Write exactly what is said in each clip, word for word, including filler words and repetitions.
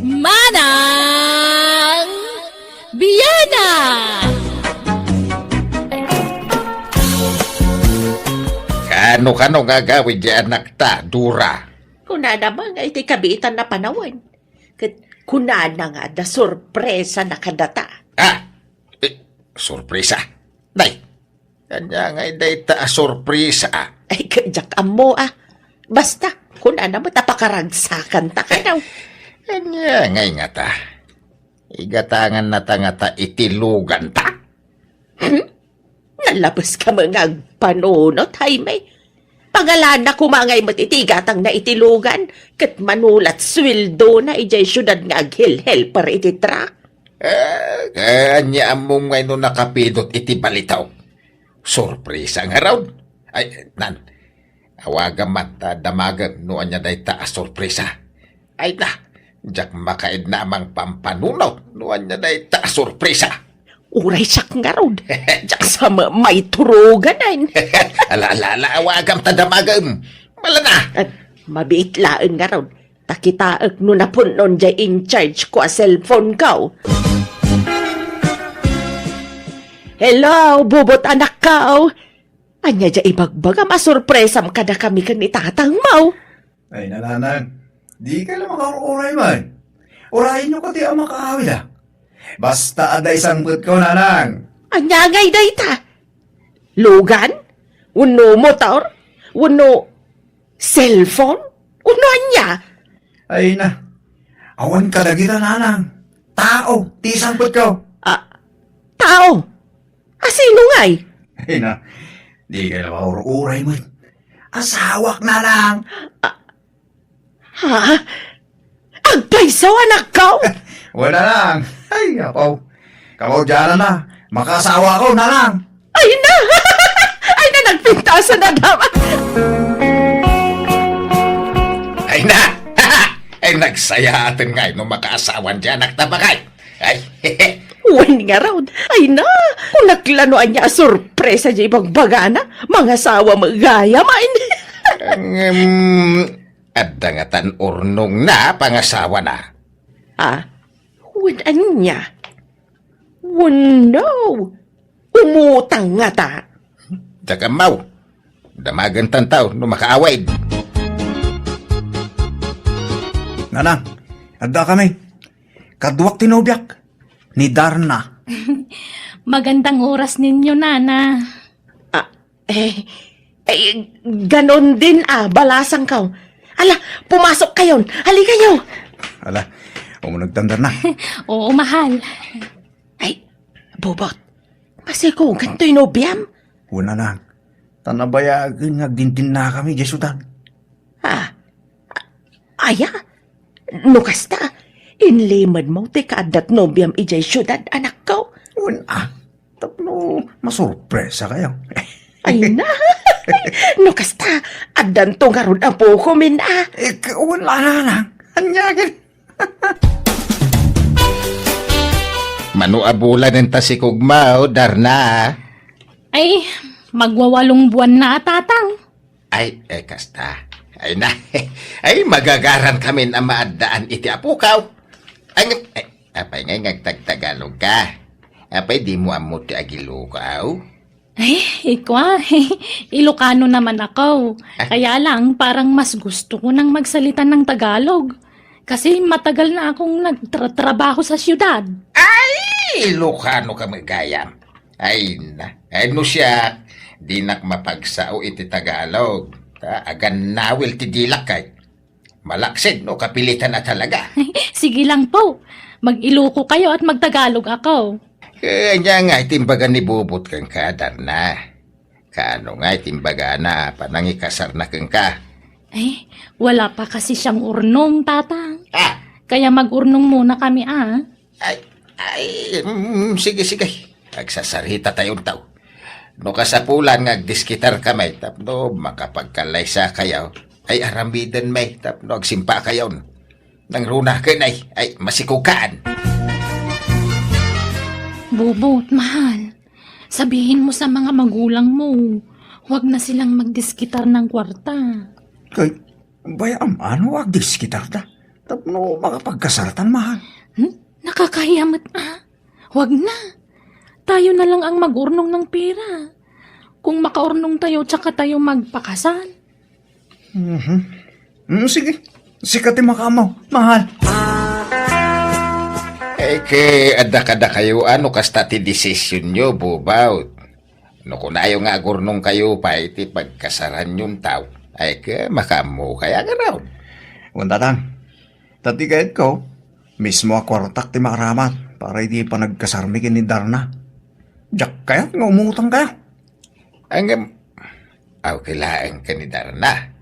Manang Biana! Kano-kano nga agawid ti anakta, Dora? Kunana man nga iti kabiitan a panawen. Ket kunana nga adda sorpresa na kadata. Ah! Eh, sorpresa? Nay, ania ngay dayta a sorpresa? Ay, diak ammo, ah. Basta, kunana met a pakaragsakanta kano. Ania ngay ngata? Igatangannata ngata iti luganta? Hmm? Nalabeska met nga agpanunot, Jaime. Pangalanna koma ngay met iti igatangna iti lugan, ket mano la ti suweldona idiay siudad nga aghelhelper iti truck. Eh, ania ammom ngay no nakapidot iti balitaw? Sorpresa ngarud? Ay, nan, awagam man ta damagem no ania dayta a sorpresa. Ay na, diak makaidna a mangpampanunot no ania dayta a sorpresa. Uray siak ngarud, diak sa ma-, maituruganen. Ala, ala, ala, awagam ta damagem. Malana. Eh, mabiit laeng ngarud. Ta kitaek no napun-on diay in charge ko a cellphone ko. Hello, bubot anak ko. Ania diay ibagbagam a sorpresam kadakami ken ni tatangmo? Ay, nanang, dikay la makaur-uray man. Urayenyo kadi a makaawid, a. Basta adda isangpetko, nanang. Ania ngay dayta? Lugan? Wenno motor? Wenno cellphone? Wenno ania? Ay na, awan kadagita, nanang. Tao ti isangpetko. Ah, tao? A sino ngay? Ay na, dikay la makaur-uray man. Asawak, nanang. Ah, ha? Agpayso, anak ko? Wen, nanang. Ay, apo. Kamaudiananna, makaasawa ko, nanang. Ay na! Ay na, nagpintasan na daw. Ay na! Ay, nagsayaaten ngay no makaasawan ti anakta, bakay. Ay, wen ngarud. Ay na, kunak la no ania a sorpresa diay ibagbagana. Mangasawa met gayam, ay. Ngem, adda ngatan urnongna pangasawana. Ah, wen ania? Wenno, umutang ngata? Diak ammo. Damagentan tayo no makaawid. Nanang, adda kami. Kaduak ti nobiak, ni Darna. Magandang oras ninyo, Nana. Ah, eh, eh, ganon din, ah, balasang kaw. Ala, pumasok kayon. Halikayo. Ala, umuneg tan, Darna. Oo, mahal. Ay, Bobot, masikugan toy nobiam? Wen, nanang. Ta nabayagen nga agdindinna kami idiay siudad. Ah, aya? No kasta, inlimedmo ti kaaddat nobiam idiay siudad, anakko? Wen, ah, tapno masorpresa kayo. Ay na! No kasta, addanto ngarud a bukomin, ah. Eh, k-, wen, nanang. Ania ket? Mano a bulan enta sikugmo, Darna? Ay, magwawalong buwan na a, Tatang. Ay, eh, kasta. Ay na. Ay, magagaran kamin a maaddaan iti apukaw. Ay, eh, apay ngay nga agtagtagalog ka? Apay dimo ammo ti agilukaw? Ay, ikwa, Ilocano naman ako. Ah. Kaya lang, parang mas gusto ko nang magsalita ng Tagalog. Kasi matagal na akong nagtratrabaho sa siyudad. Ay, Ilocano ka met gayam. Ay, na. Ay, no siak, dinak mapagsao iti Tagalog. Ta, agannawil ti dilak kay. Malaksid no kapilitan a talaga. Sige lang po. Mag-Iloko kayo at magtagalog ako. Eh, ania nga iti imbaga ni Bobot kenka, Darna? Kaano nga iti imbagana a panangikasarna kenka? Eh, wala pa kasi siyang urnong, Tatang. Ah! Kaya mag-urnong muna kami, ah. Ay, ay, mm, sige, sige. Agsasarita tayo, taw. No kasapulan nga agdiskitar ka may tapno makapagkalaysa kayo, ay aramiden may tapno agsimpa kayon. Nangruna ka nay, ay masikukaan. Bubot, mahal. Sabihin mo sa mga magulang mo, huwag na silang magdiskitar ng kwarta. Kay, Bay-am a no agdiskitarda tapno makapagkasartan, mahal. Hmm? Nakakahiya met a. Wag na. Tayo na lang ang mag-urnong ng pera. Kung makaurnong tayo, tsaka tayo magpakasal. Mhm. Mm, sige. Sika ti makaammo, mahal. Ay, ke, adda kadakayo, ano kasta ti desisyonyo, bubaw? No kunayo nga agurnongkayo pay ti pagkasaranyon, taw, ay, ke, makaammo kaya nga raw? Wen, tatang. Ta ti kayatko, mismo a kuartak ti maaramat para iti panagkasarmi ken ni Darna. Diak kayat nga umutangkayo. Ngem, aw, kailaenka ni Darna.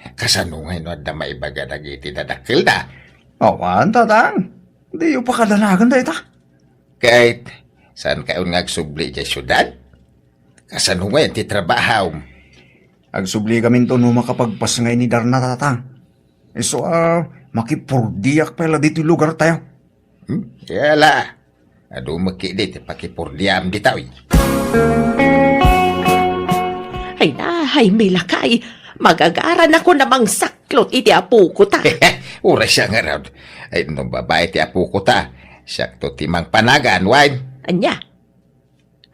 Kasano ngay no adda maibaga dagiti dadakkelda? Awan, tatang. Diyo pakadanagan dayta. Ket, saan kayon nga agsubli idiay siudad? Kasano ngay ti trabahom? Agsubli kaminto no makapagpas ngay ni Darna, tatang. Isu a, makipurdiak pay la ditoy lugartayo. Hmm? Kaya la, adu met ketdi ti pakipurdiam ditoy. Ay na, ay, milakay. Magagaran ako na mangsaklot iti apoko ta. Uray siya ngarud. Ay, no babae ti apoko ta, siak to ti mangpanagan, wen? Ania?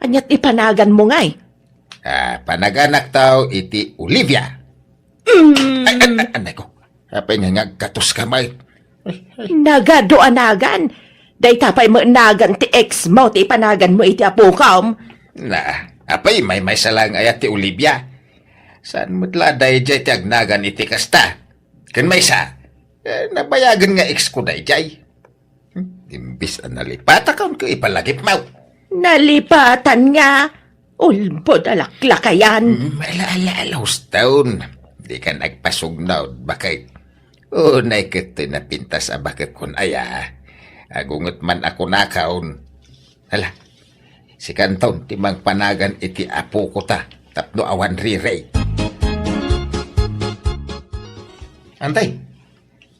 Ania ti panaganmo ngay? Ah, panaganak taw iti Olivia. Mm. Ay, ay, ay, anay ko. Apay nga nga agkatos ka, may? Nagadu a nagan. Dayta pay met nagan ti ex mo ti ipanaganmo iti apokom. Na, apay, maymaysa lang aya ti Olivia. Saan met la dayjay ti agnagan iti kasta? Ken maysa, eh, nabayagen nga ex ko dayjay. Hmm, imbis a nalipatan ka, ket ipalagipmo. Nalipatan nga? Ulbod a laklakayan. Hmm, ala, ala, ala, husto. Di ka nagpasugnaw, baket. Unay ket ti napintas a baket kun aya. Agunget man a kunakon. Ala, sikanton ti mangpanagan iti apoko ta tapno awan rirey. Antay,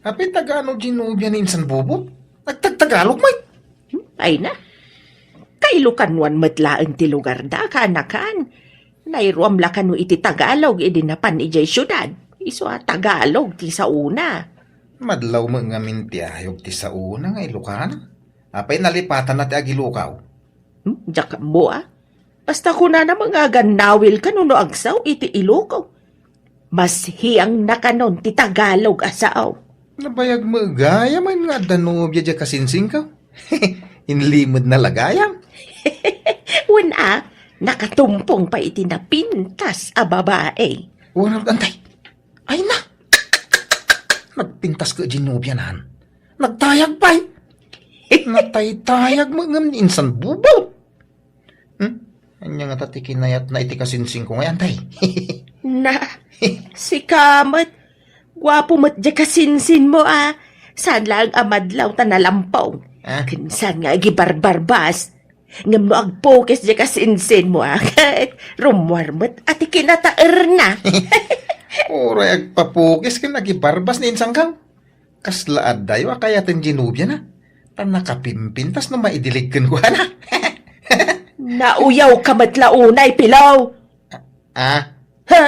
apay, Tagalog ti nobia ni insan Bobo? Nagtagtagalog met. Hmm, ay na. Kailokanuan met laeng ti lugarda, kaanakan. Nairuam la kano iti Tagalog idi napan idiay siudad. Isu a Tagalog ti saona. Madlaw met ngamin ti ayog ti saona nga Ilokana. Apay, nalipatanna ti agilokaw? Hmm, diak ammo a. Basta kunana met nga agannawil kano no agsaw iti Ilokaw. Masiangna kanon ti Tagalog a sao. Nabayag met gayam nga adda nobia diay kasinsinko. Inlimedna la gayam. Wen a, nakatumpong pay iti napintas a babae. Wen, antay. Ay na! Nagpintas ket diay nobianan. Nagtayag pay. Nataytayag met ngem ni insan Bobo. Hmm? Ania ngata ti kinayatna iti kasinsinko ngay, antay? Na, sika met. Guapo met diay kasinsinmo a. Saan laeng a madlaw ta nalampong. Ah? Ken saan nga agibarbarbas. Ngem no agpukis diay kasinsinmo a, ket rummuar met a ti kinataerna. Uray agpapukis ken agibarbas ni insanko. Kasla addayo a kayaten diay nobiana. Ta nakapimpintas no maidilig kenkuana. Nauyawka met la unay, Pilaw. Ah? Ha?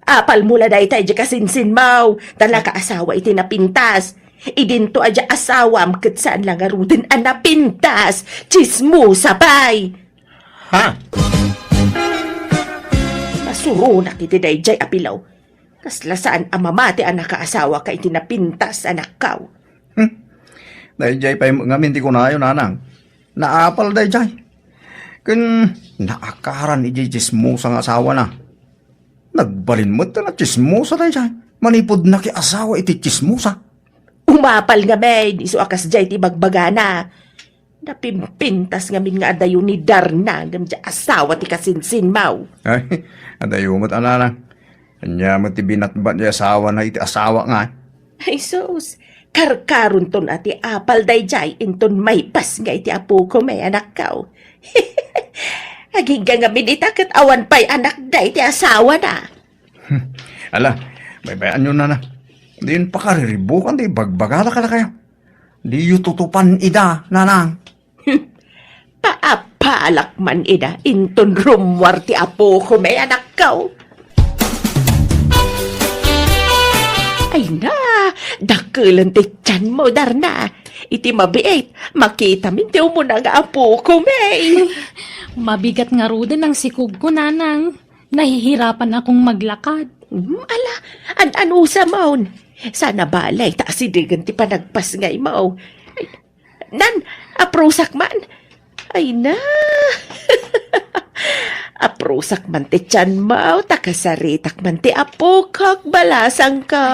Apalmo la dayta idiay kasinsinmo, ta nakaasawa iti napintas. Idinto a diay asawam ket saan la ngaruden a napintas. Tsismosa pay. Ha? Masuronak iti daydiay a Pilaw. Kasla saan a mamati a nakaasawaka iti napintas, anakko. Hmm. Daydiay pay met ngamin ti kunayo, nanang. Naapal daydiay. Ken naakaran idiay tsismosa nga asawana. Nagbalin met ta natsismosa daydiay. Manipud nakiasawa iti tsismosa. Umapal ngamin, isu a kasdiay ti ibagbagana. Napimpintas ngamin nga adayo ni Darna ngem diay asawa ti kasinsinmo. Ay, adayo met a nanang. Ania met ti binatbat ti asawana iti asawa nga? Ay sus, karkaronton a ti apal daydiay inton maipas nga iti apoko met, anakko. Agingga ngamin ita ket awan pay anakda iti asawana. Hmm. Ala, baybay-anyo, nana. Diyon pakariribukan ti ibagbagada kadakayo. Diyo tutupan ida, nanang. Hmm. Paapalak man ida inton rummuar ti apoko met, anakko. Ay na, dakkelen ti tianmo, Darna. Iti mabiit, makitamin ti umuna nga apokon, eh. Mabigat ngaruden ang sikogko, Nanang. Nahihirapan akong maglakad. Hmm, ala, an-anusamon. Sana balay, ta asidegen ti panagpasngaymo. Ay, nan, aprusak man. Ay na. Aprusak man ti tianmo, ta kasaritak man ti apokok, balasangko.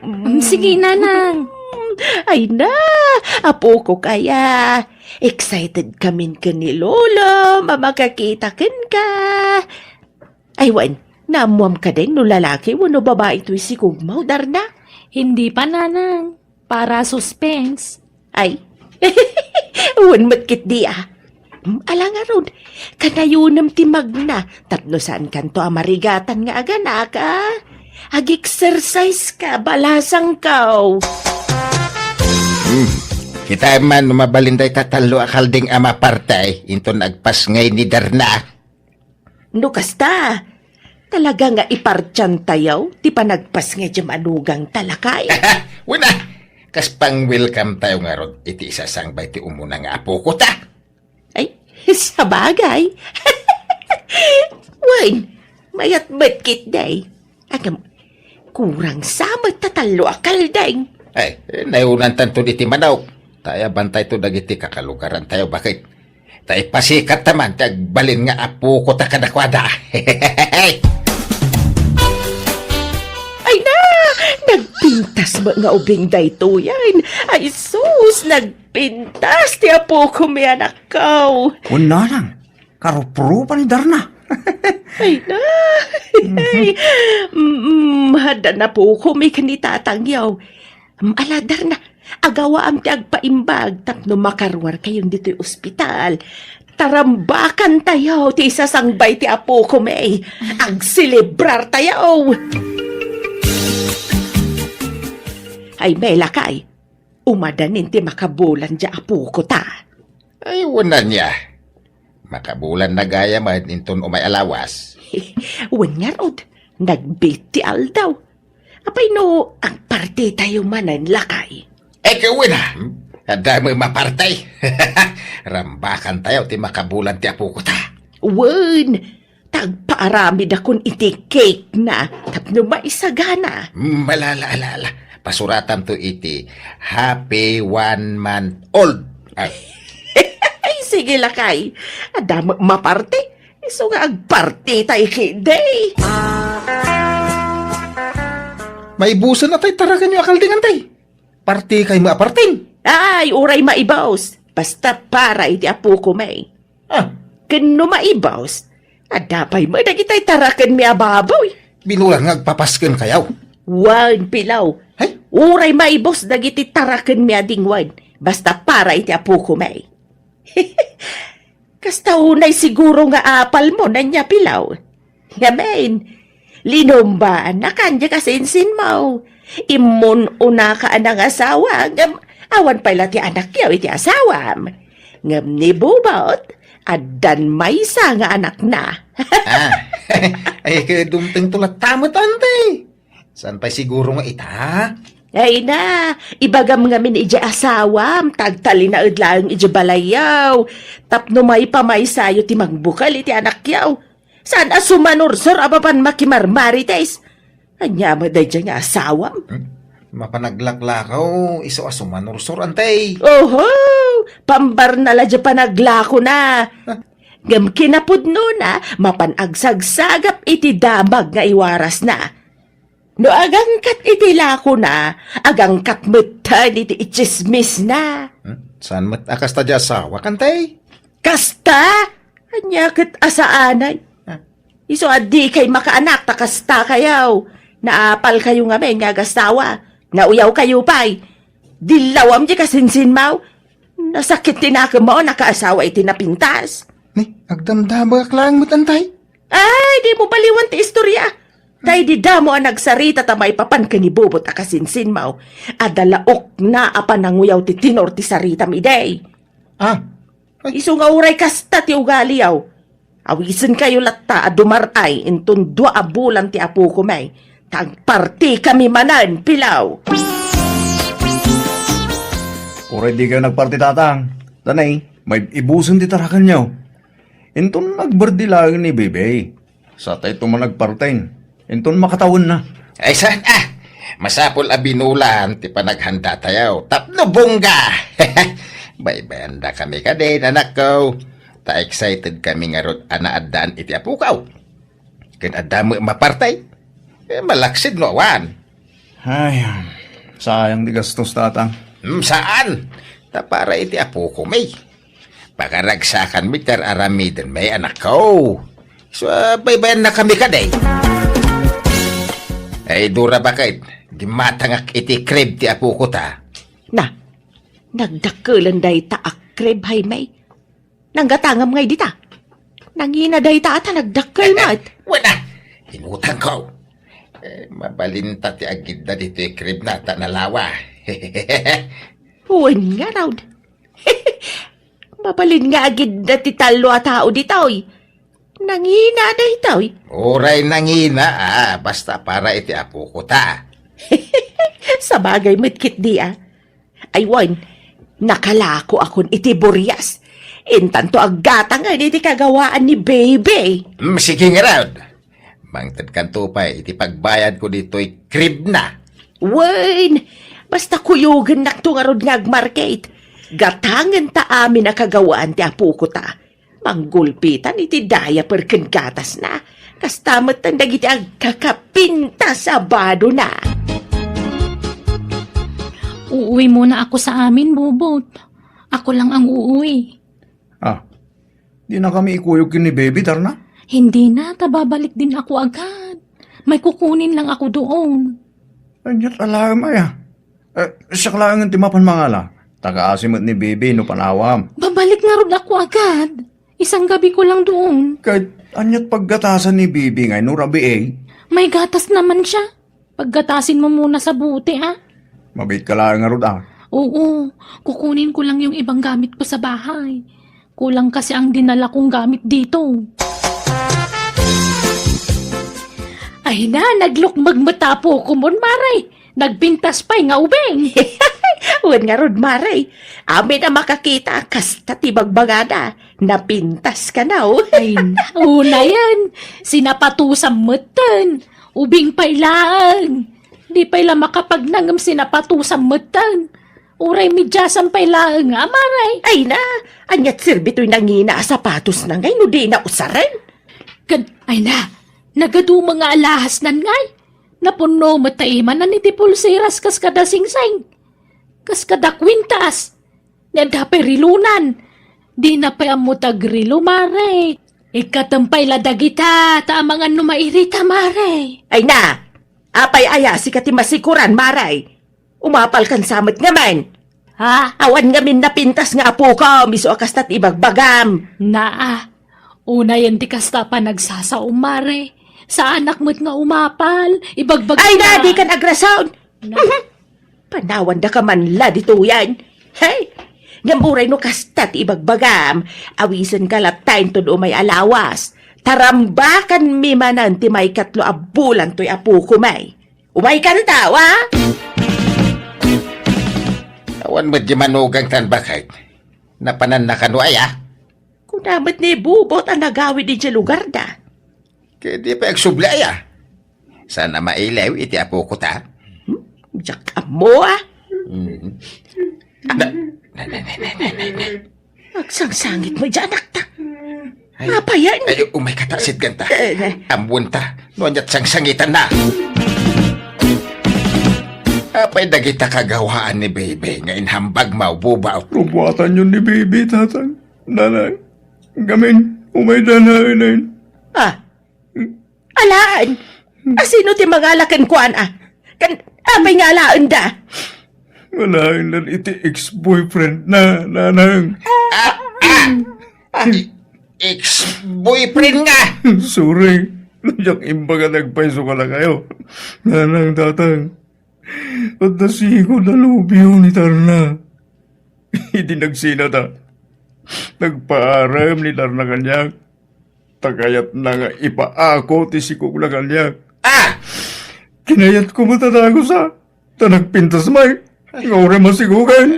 Mm, sige, Nanang. Mm, ay na, apokok aya. Excited kamin ken ni Lolo, a makakita kenka. Ay, wen, naammuam kadeng no lalaki wenno babai toy sikogmo, Darna? Hindi pa, Nanang. Para suspense. Ay, wen met ketdi, ah. Hmm, ala ngarud, kanayonem ti magna tapno saankanto a marigatan nga aganak, ah. Ag-exercise-ka, balasangko. Hmm. Kitaem man no mabalin dayta tallo a kalding a mapartay inton agpasngay ni Darna. No kasta, talaga nga ipartiantayo ti panagpasngay diay manugangta, lakay. Wen a, kas pang-welcome tayo ngarud iti isasangbay ti umuna nga apokota. Ay, sabagay. Wen, mayat met ketdi. Agam, kurang sa met ta tallo a kalding. Ay, eh, nayunantanto iti manok. Ta ayabantayto dagiti kakalugarantayo, baket. Ta ipasikatta man ti agbalin nga apokota kadakuada. Ay na! Nagpintas met nga ubing daytoyen. Ay sus, nagpintas ti apokom, anakko. Wen, Nanang, karuprupa ni Darna. Ay na! Mhm. Ay, mm, adda napokom ken ni tatangyo. Mm, ala, Darna, agawaam ti agpaimbag tapno makaruarkayon ditoy ospital. Ta rambakantayo ti isasangbay ti apokom. Agselebrartayo. Ay, lakay, umadanin ti makabulan diay apokota. Ay, wen ania. Makabulanna gayam inton umay a lawas. Wen ngarud, nagbiit ti aldaw. Apay no agpartitayo manen, lakay? Ay, wen a. Adda met mapartay. Rambakantayo ti makabulan ti apokota. Wen, ta agpaaramidakon iti cake-na tapno maisagana. Mm, ala, ala, ala, ala. Pasuratanto iti happy one month old. Ay. Ay, sige, lakay. Adda met maparti. Isu nga agpartitayo ketdi. Maibusen a tay tarakenyo a kalding, tay. Partikay met a parting. Ay, uray maibus. Basta para iti apokom. Ah. Ken no maibus, adda pay met dagitay tarakenmi a baboy. Binulan nga agpapaskenkayo. Wen, Pilaw. Ay? Uray maibus dagiti tarakenmi a dingwen. Basta para iti apokom. Kasta unay siguro nga apalmo, ania, Pilaw? Ngamin, linumbaannakan diay kasinsinmo. Immun-unaka a nangasawa, ngem awan pay la ti anakyo iti asawam. Ngem ni Bubot, addan maysa nga anakna. Ah, ay, ket dumtengto latta met, anti. Saan pay siguro nga ita? Ay na, ibagam ngamin idiay asawam, ta agtalinaed laeng idiay balayyo. Tapno maipamaysayo ti mangbukel iti anakyo. Saan a sumanursor a mapan makimarmarites? Ania met daydiay nga asawam? Hmm? Mapan aglaklakaw, isu a sumanursor, anti. Oho! Pambarna la diay panaglakona. Ah. Ngem kinapudnona, mapan agsagsagap iti damag nga iwarasna. No agangkat iti lakona, agangkat metten iti itsismisna. Hmm? Saan met a kasta diay asawak, anti? Kasta? Ania ket a saanen? Ah. Isu a dikay makaanak ta kastakayo. Naapalkayo ngamin nga agasawa. Nauyawkayo pay. Dillawam diay kasinsinmo. Nasakit ti nakemmo a nakaasawa iti napintas. Ni, agdamdamagak laeng met, anti. Ay, dimo baliwan ti istorya. Tay di damo a nagsarita ta maipapan ken ni Bubot a kasinsinmo. Adda la ukna a pananguyaw ti tenor ti saritam idi. Ah. Ay. Isu nga uray kasta ti ugaliyo. Awisenkayo latta a dumar-ay inton dua a bulan ti apokom. Tagpartikami manen, Pilaw. Uray dikayo nagparti, Tatang. Danay, may ibusen ti tarakenyo. Inton nagberdi laeng ni Bebe, satayto man nagparten. Inton makatawenna. Ay, saan, ah? Masapul a binulan ti panaghanda tayo. Tapno bongga! Baybayanda kami kadin, anakko. Ta excited kami ngarud a naaddaan iti apukaw. Ken adda met mapartay, eh, malaksid no awan. Ay, sayang ti gastos, Tatang. Hmm, saan? Ta para iti apoko, may. Pakaragsakan mi ti ar-aramiden, may, anakko. So, ah, baybayan na kami kadi. Ay, Dora, bakit? Gimatangak iti crib ti apoko ta. Na, nagdakkelan dayta a crib, hay, may. Nanggatangam ngay dita. Nangina dayta a ta nagdakkel met. Wala. Inutangko. Eh, mabalinta ti agidda ditoy crib na ta nalawa. Wen ngarud. Mabalin nga agidda ti tallo a tao ditoy. Nangina daytoy. Uray nangina, ah, basta para iti apoko ta. Sabagay met ketdi, ah. Ay wen, nakalakoakon iti burias. Intanto aggatangen iti kagawaan ni Baby. Mm, sige ngarud. Mangtedkanto pay iti pagbayadko ditoy crib na. Wen, basta kuyogennakto ngarud nga agmarket. Gatangenta amin a kagawaan ti apoko ta. Manggulpitan iti diaper ken gatasna. Kasta met dagiti agkakapintas a badona. Uuwi muna ako sa amin, Bubot. Ako lang ang uuwi. Ah, di na kami ikuyog ken ni Baby, Darna? Hindi na, ta babalik din ako agad. May kukunin lang ako doon. Ania't alaem aya? Eh, siak laengen ti mapan mangala. Tagaasi met ni Baby no panawam. Babalik ngarud ako agad. Isanggabi ko lang doon. Ket ania't paggatasan ni Baby ngay no rabii? May gatas naman siya. Paggatasin mo muna sa bote, ha? Mabiit ka laeng ngarud, ah. Oo, kukunin ko lang yung ibang gamit ko sa bahay. Kulang kasi ang dinala kong gamit dito. Ay na, naglukmeg met a apokon, Mare. Nagpintas pay nga ubing. Wen ngarud, Mare. Amin a makakita, kasta ti bagbagada. Napintas kano. Ay na, unayen. Sinapatusam metten. Ubing pay laeng. Di pay la makapagnangem sinapatusam metten. Uray mediasam pay laeng, a, Mare. Ay na, ania't serbi toy nangina a sapatosna ngay no dina usaren? Ken, ay na, nagaduma nga alahasnan ngay. Napunno met ta imanan iti pulseras kas kada singsing. Kas kada kwintas. Ni adda pay relonan. Dina pay ammo ti agrelo, Mare. Ikkatem pay la dagita, ta amangan no mairita, Mare. Ay na, apay aya sika ti masikoran, Mare? Umapalkan sa met ngamin. Ha? Awan ngamin napintas nga apokom, isu a kasta ti ibagbagam. Naa, unayen ti kasta a panagsasaom, Mare. Saanak met nga umapal, ibagbagam. Ay na, dikan agrason. Na. Panawandaka man la ditoyen. Hey! Ngem uray no kasta ti ibagbagam, awisenka latta inton umay a lawas. Tarambakanmi manen ti maikatlo a bulan toy apokom, ay. Umaykan ta, wa? Awan met di manugang tan bakit? Napananna kano aya? Kuna met ni Bubot a nagawid idiay lugarda. Ket di pay agsubli aya? Sana mailiw iti apoko ta? Hmm? Diak ammo, ah. Mm. Na, na, na, na. Agsangsangit met diay anakta. Ay, apayan? Ay, umayka ta, sitganta. Eh, eh. Ammoenta, no ania't sangsangitanna. Apay dagita kagawaan ni Bebe nga inhambag mo, Bubot? Rubuatanyon ni Bebe, Tatang. Nanang, ngamin, umayda laeng. Ah, alaen? Asino ti mangala kenkuana? Kan, apay nga alaenda? Alaen iti ex-boyfriend na, Nanang. Ah, ah! Ah, ex-boyfriend nga! Sorry. Diak imbaga nagpayso kadakayo. Nanang, Tatang. Adda sigud a lubyo ni Darna. Idi nagsinata, nagpaarem ni Darna kaniak. Ta kayatna nga ipaako ti sikog na kaniak. Ah! Kinayatko met a dagusa, ta nagpintas met. Nga uray masigugan.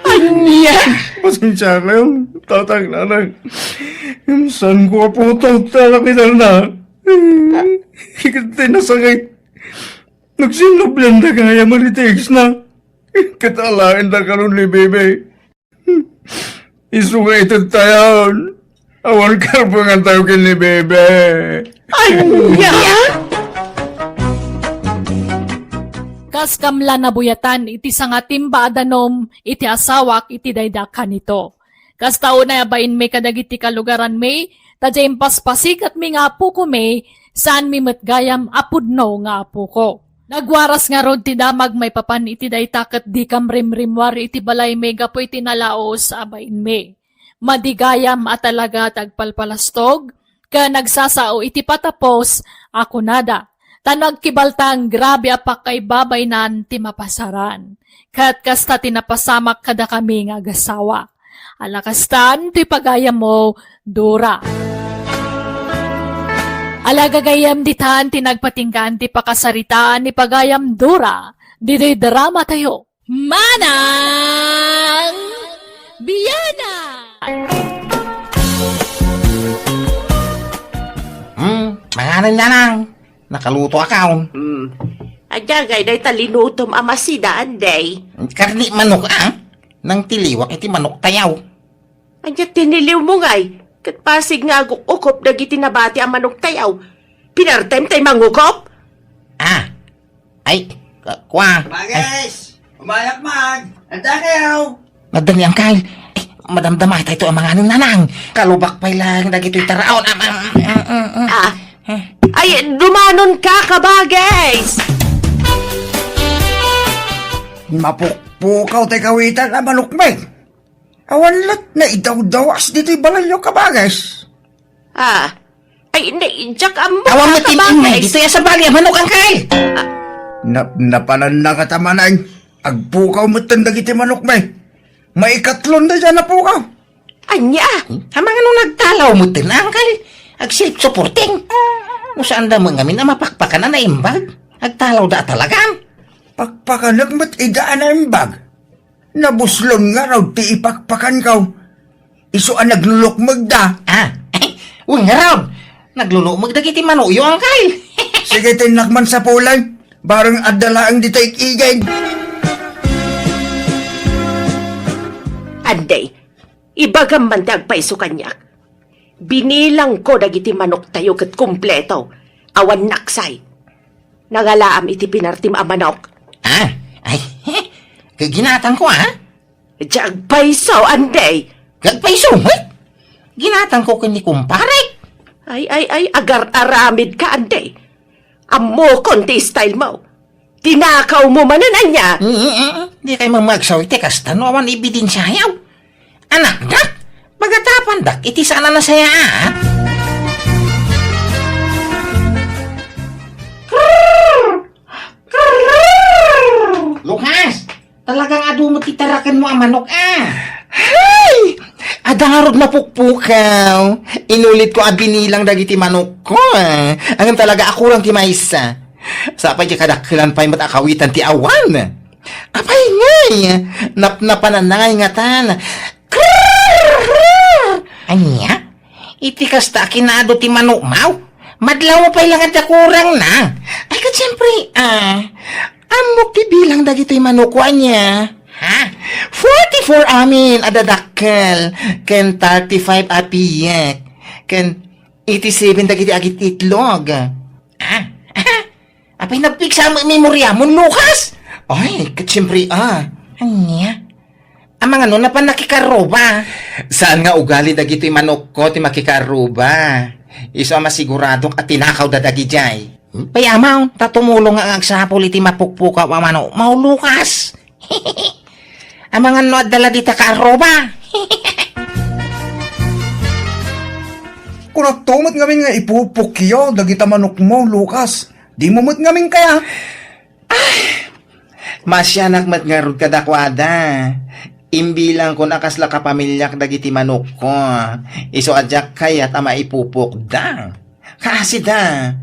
Ania? Pasensiakayo, tatang, nanang. Saanko a putot ta nakitalna. Ket ti nasakit, nagsinnublanda gayam a ni ti ex na. Ket alaenda karon ni Bebe. Isu nga itedtayon. Awan karbengantayo ken ni Bebe. Ania? Kas kam la nabuyatan iti sangatimba a danum iti asawak iti dayda kanito. Kasta unay a bainmi kadagiti kalugaranmi, ta diay impaspasigatmi nga apokomi, saanmi met gayam a pudno nga apoko. Nagwaras ngarud ti damag maipapan iti dayta ket dikam rimrimmuari iti balaymi gapu iti nalaus a bainmi. Madi gayam a talaga ti agpalpalastog ken nagsasao iti patapos a kunada. Ta no agkibaltang, grabe a pakaibabainan ti mapasaran. Ket kasta ti napasamak kadakami nga agasawa. Ala kastan ti pagayammo, Dora. Ala gagayyem, ditan ti nagpatinggaan ti pakasaritaan ni pagayam Dora, ditoy dramatayo. Manang Biana! Hmm, manganen, Nanang. Nakaluto akon. Hmm. Ania ngay dayta linutom a masida, Anday? Karni manok, a? Nangtiliwak iti manoktayo. Ania ti niliwmo ngay? Ket basig nga aguk-ukop dagiti nabati a manoktayo. Pinartem tay mangukop? A, ay, ka-, kua. Ay. Bagay! Umayak man! Adda kayo! Adda ni Angkal. Ay, madamdama tayo a manganen, Nanang. Kalubak pay lang dagitoy taraon. Am, am, am, am, am. A, ay, dumanon ka, kabagis! Mapukpukaw tay kawitan a manokmi. Awan la't naidawdawas ditoy balayyo, kabagis. A, ay, ne, diak ammo. Awan met ti kabagis. Ditoy a sabali a manok, Angkal. A. Nap-, napananna kata, Manang. Agpukaw metten dagiti manokmi. Maikatlon dayta a napukaw. Ania? Hmm? Amangan no nagtalaw metten, Angkal. Ag-self-supporting. No saanda met ngamin a mapakpakan a naimbag. Agtalawda a talagan. Pakpakanek met ida a naimbag. Nabuslon ngarud ti ipakpakanko. Isu a naglulukmegda. A, wen ngarud. Naglulukmeg dagiti manokyo, Angkal. Sige, tinnak man sapulan. Bareng adda laeng dita igid. Anday, ibagam man ti agpayso kaniak. Binilangko dagiti manoktayo ket kompleto. Awan naksay. Nangalaam iti pinartim a manok. A, ay, he, ginatangko, a? Diay agpayso, Anday. Agpayso met? Ginatangko ken ni kumparek. Ay, ay, ay, agar-aramidka, Anday. Ammokon ti style mo. Tinakawmo manen, ania? Mm, mm, mm. Dikay mamagsaw iti kasta no awan ebidensiayo. Anakdak, pagatapandak iti saan a nasayaat. Lukas, talagang adu met ti tarakenmo a manok, a. Hay! Adda ngarud napukpukaw. Inulitko a binilang dagiti manokko, a. Ngem talaga a kurang ti maysa. Sapay diay kadakkelan pay met a kawitan ti awan. Apay ngay, napnapananna ngay ngatan. Ania? Iti kasta a kinaadu ti manokmo? Madlawmo pay la nga adda kurangna. Ay, ket siempre, a, ammok ti bilang dagitoy manokko, ania? Ha? Forty-four amin a dadakkel, ken thirty-five a piek, ken eighty-seven dagiti agit-itlog. A? Apay, nagpigsa met memoriamon, Lukas? Ay, ket siempre, a. Ania? Amangan no napan nakikarruba? Saan nga ugali dagitoy manokko ti makikarruba. Isu a masiguradok a tinakawda dagidiay. Pay, amaw, ta tumulong nga agsapul iti mapukpukaw a manokmo, Lukas. Amangan no adda la dita kaarruba. Kunakto met ngamin nga ipupukyo dagita manokmo, Lukas. Dimo met ngamin kaya? Ay, masianak met ngarud kadakuada. Imbilangkon a kasla kapamiliak dagiti manokko. Isu a diak kayat a maipupukda. Kaasida,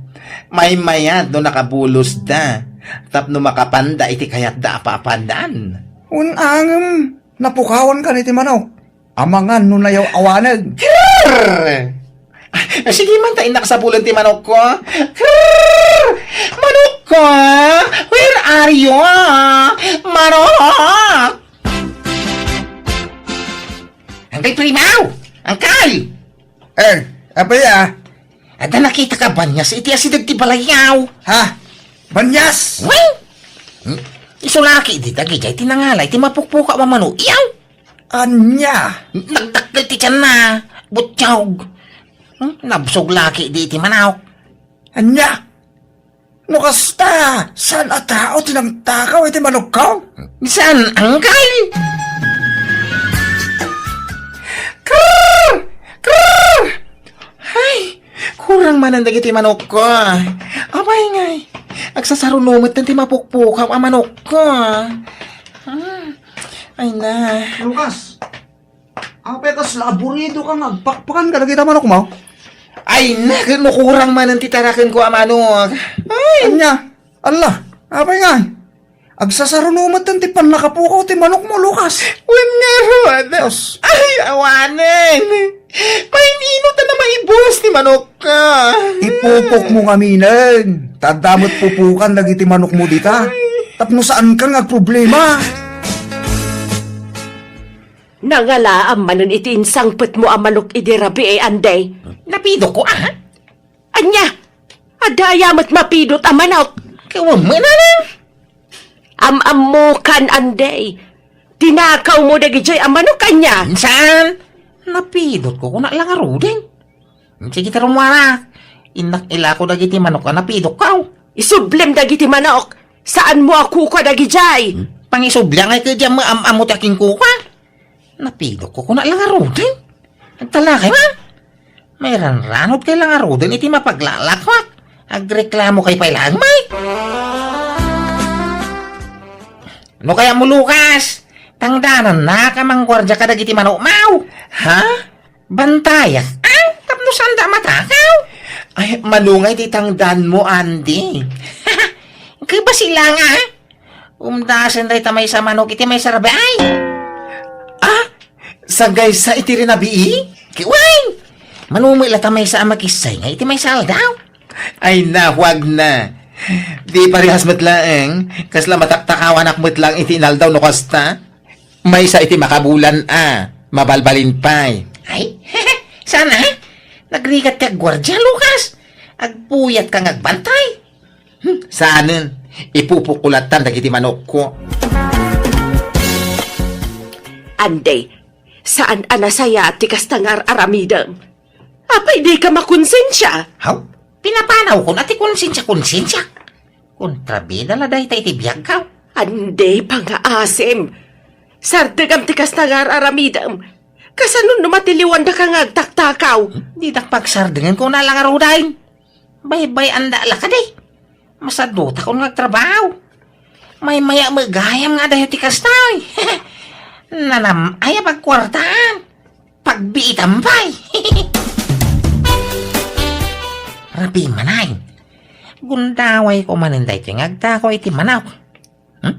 Maymayat no nakabulosda, tapno makapanda iti kayatda a paapandan. Wen a ngem, napukawankan iti manok. Amangan no nayaw-awaneg. Krrr! Ah, sige man ta innak sapulen ti manokko. Krrr! Manokko! Where are you? Manok! Angkay Primaw! Angkay! Eh, apay a? Adda nakita ka banias iti asideg ti balayyaw? Ha? Banias? Wen! Hmm? Isu laki dita, gidiay ti nangalay ti mapukpukaw a manok. Iyaw! Ania? Nagdakkel ti tianna. Butiaw. Hmm? Nabsog laki di iti manok. Ania? No kasta, saan a tao ti nangtakaw iti manokko? Saan, angkay? Krrr! Krrr! Ay, kurang manen dagiti manokko. Apay ngay, agsasaruno met ti mapukpukaw a manokko. Hmm. Ay na. Lucas, apay kasla aburido ka nga agpakpakan kadagita manokmo? Ay na, ket no kurang manen ti tarakenko a manok. Ay! Ania? Alla, apay ngay? Agsasaruno met ti pannakapukaw ti manokmo, Lucas. Wen ngarud. Dios. Ay, awanen. Mainino ta na maibus ti manokko? Ipupokmo ngaminen. Ta adda met pupukan dagiti manokmo dita. Tapno saankan nga agproblema. Nangalaam manen iti insangpetmo a manok idi rabii, Anday. Napidokko, a? Ania? Adda aya met mapidot a manok? Kawan mo, inana? Am-ammokan, Anday. Tinakawmo dagidiay a manok, ania? Saan? Napidotko, kuna la ngaruden. Sige, ta rummuar. Innak ilako dagiti manok a napidokko. Isublem dagiti manok. Saanmo a kukua dagidiay? Pangisubli ngay ket diam am-ammo ti akinkukua. Napidokko, kuna la ngaruden. Agtalakay man. Mairanranod kay la ngaruden iti mapaglalakwak. Agreklamo kay pay laeng, may. No kayatmo, Lucas, tangdanannaka a mangguardia kadagiti manokmo. Ha? Bantayak? Ay, tapno saanda a matakaw? Ay, mano ngay ti tangdanmo, Andy? Kay basi la nga, a? Umdasen dayta maysa a manok iti maysa a rabii. Ah? Sagaysa iti rinabii? Kiway! Mano met la ta maysa a makissay nga iti maysa a aldaw? Ay, nahuag na. Di parehas met laeng, kasla mataktakawanak met laeng iti inaldaw no kasta. Maysa iti makabulan a, mabalbalin pay. Ay, sana, ha? Nagrigat ti agguardia, Lucas. Agpuyat ka nga agbantay. Hmm, saanen, ipupok ko lattan dagiti manokko. Anday, saan a nasayaat ti kasta nga ar-aramidem. Apay, dika makonsensia? Haw? Pinapanawkon a ti konsensia, konsensia. Kontrabida la dayta iti biagko. Anday, pangaasim. Sardegam ti kasta nga ar-aramidem. Kasano no matiliwandaka nga agtaktakaw? Didak pagsardengen, kuna la ngaruden. Baybay-anda la kadi. Masadutakon nga agtrabaho. Maymaya met gayam nga adayo ti kasta. Nanam-ay a pagkuartaan. Pagbiitan pay. Rabii manen. Gundawayko manen daytoy nga agtakaw iti manok. Hmm?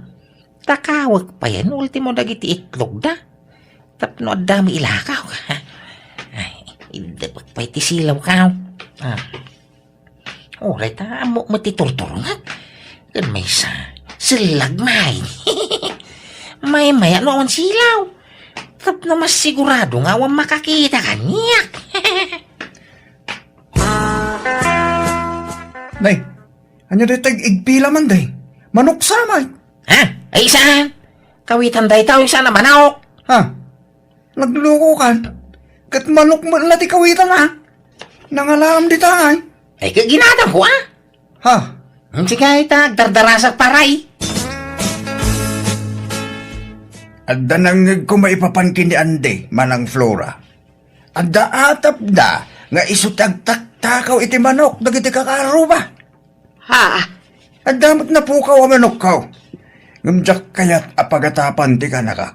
Takawek pay no ultimo dagiti itlogda. Tapno adda met ilakaw. Ay, iddepek pay ti silawko. Ah. Uray ta ammok met ti turturongak. Ken maysa, sellag met. Maymaya no awan silaw. Tapno masigurado nga awan makakita kaniak. Nay, ania dayta ig-igpila man, day? Manok sa met. Ha? Ay, saan? Kawitan dayta, saan a manok? Ha? Naglukokan. Ket manok met la ti kawitan, a? Nangalaam dita, ay. Ay, ket ginatangko, a? Ha? Sige, ta agdardarasak pay. Adda nangngegko maipapan ken ni Andy, Manang Flora. Adda atapda nga isu ti agtaktakaw iti manok dagiti kakaarruba. Ha? Adda met napukaw a manokko. Ngem diak kayat a pagatapan ti kanakak.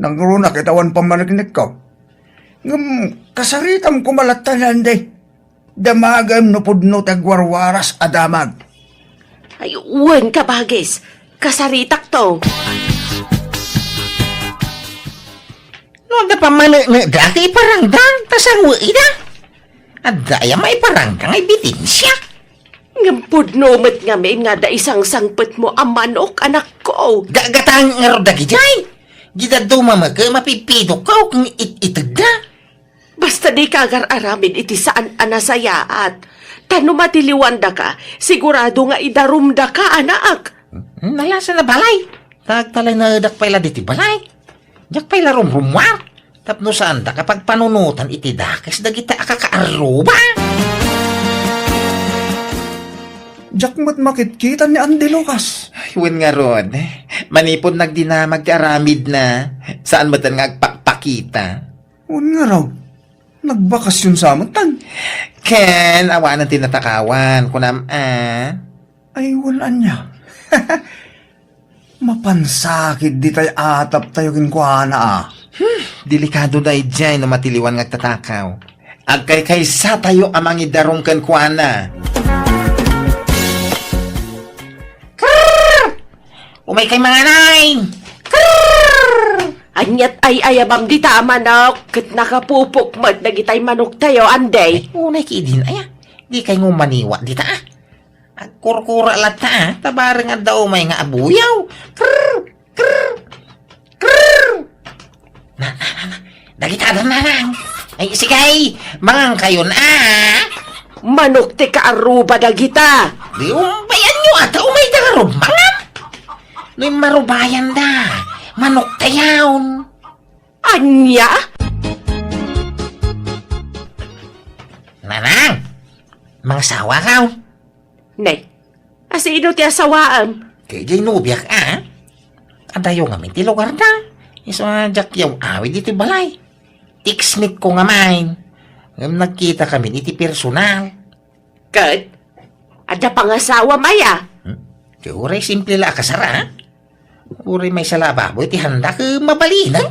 Nangruna ket awan pammaneknekko. Ngem kasaritam koma latta ni Andy. Damagem no pudno ti agwarwaras a damag. Ay, wen, kabagis. Kasaritakto. No, adda pammaneknekda, iparangda, ta sango ida. Adda aya maiparangda nga ebidensya. Ngem pudno met ngamin nga adda isangsangpetmo a manok, anakko. Gagatang ngarud dagidiay. Di dadduma met, mapipidokko ken it-itegda. Basta dika agar-aramid iti saan a nasayaat. Ta no matiliwandaka, sigurado nga idarumdaka, anak. Nalasan a balay. Ta agtalinaedak pay la diti balay. Diak pay la rumrumuar. Tapno saandaka pagpanunotan iti dakes dagita a kakaarruba. Diak met makitkita ni Andy Lucas. Ay, wen ngarud. Manipud nagdinamag ti aramidna, saan met nga agpakpakita. Wen ngarud. Nagbakasyon sa met tan. Ken, awanen ti natakawan, kunam, a? Ay, wen ania. Mapansakit ditay ataptayo kenkuana, a. Hmm, delikado daydiay no matiliwan nga agtatakaw. Agkaykaysatayo a mangidarum kenkuana. Krrr! Umaykay mangan. Krrr! Aniat ay-ayabam dita a manok, ket nakapupok met dagitay manoktayo, Andy. Ay, unay ki idin, aya. Dikay nga umaniwa dita, a. Agkurkura latta, a. Ta bareng adda umay nga abuyaw. Krrr! Krrr! Krrr! Na, na, na, na. Dagita, Nanang. Ay, sige, mangankayon, a. Manok ti kaarruba dagita. Di umbayanyo, a, ta umayda ngarud mangan. No immarubayanda, manoktayon. Ania? Nanang, mangasawakaw. Ne, asino ti asawaem? Ket diay nobiak, a. Adayo ngamin ti lugarda. Isu a diak yaw-awid iti balay. Text-mate ko ngamin. Ngem nagkitakamin iti personal. Ket, adda pangasawam aya? Hmm? Ket uray simple la a kasar, a. Uray maysa la a baboy ti handa ket mabalinen.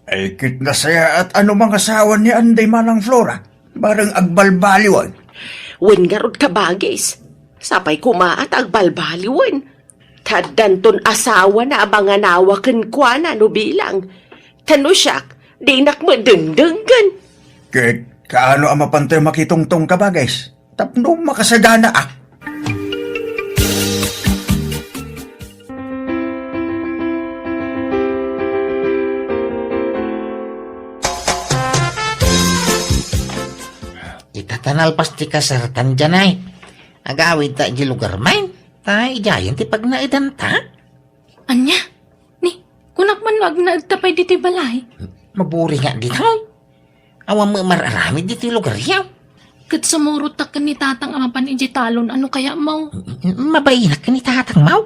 Ay, ket nasayaat a no mangasawa ni Anday, Manang Flora, bareng agbalbaliwen. Wen ngarud, kabagis. Sapay koma a ta agbalbaliwen. Ta addanton asawana a manganawa kenkuana no bilang. Ta no siak, dinak met dengdenggen. Ket kaano a mapantayo makitungtong, kabagis? Tapno makasagana, a. Ita ta nalpas ti kasartan, Janay. Agawidta idiay lugar main. Ta idiayen ti pagnaedanta. Ania? Ni, kunak man no agnaedta pay ditoy balay. Maburinga ditoy. Awan met mar-aramid ditoy lugaryo. Ket sumurotak ken ni Tatang a mapan idiay talon, ano kaya, maw? Mabainak ken ni Tatang, maw.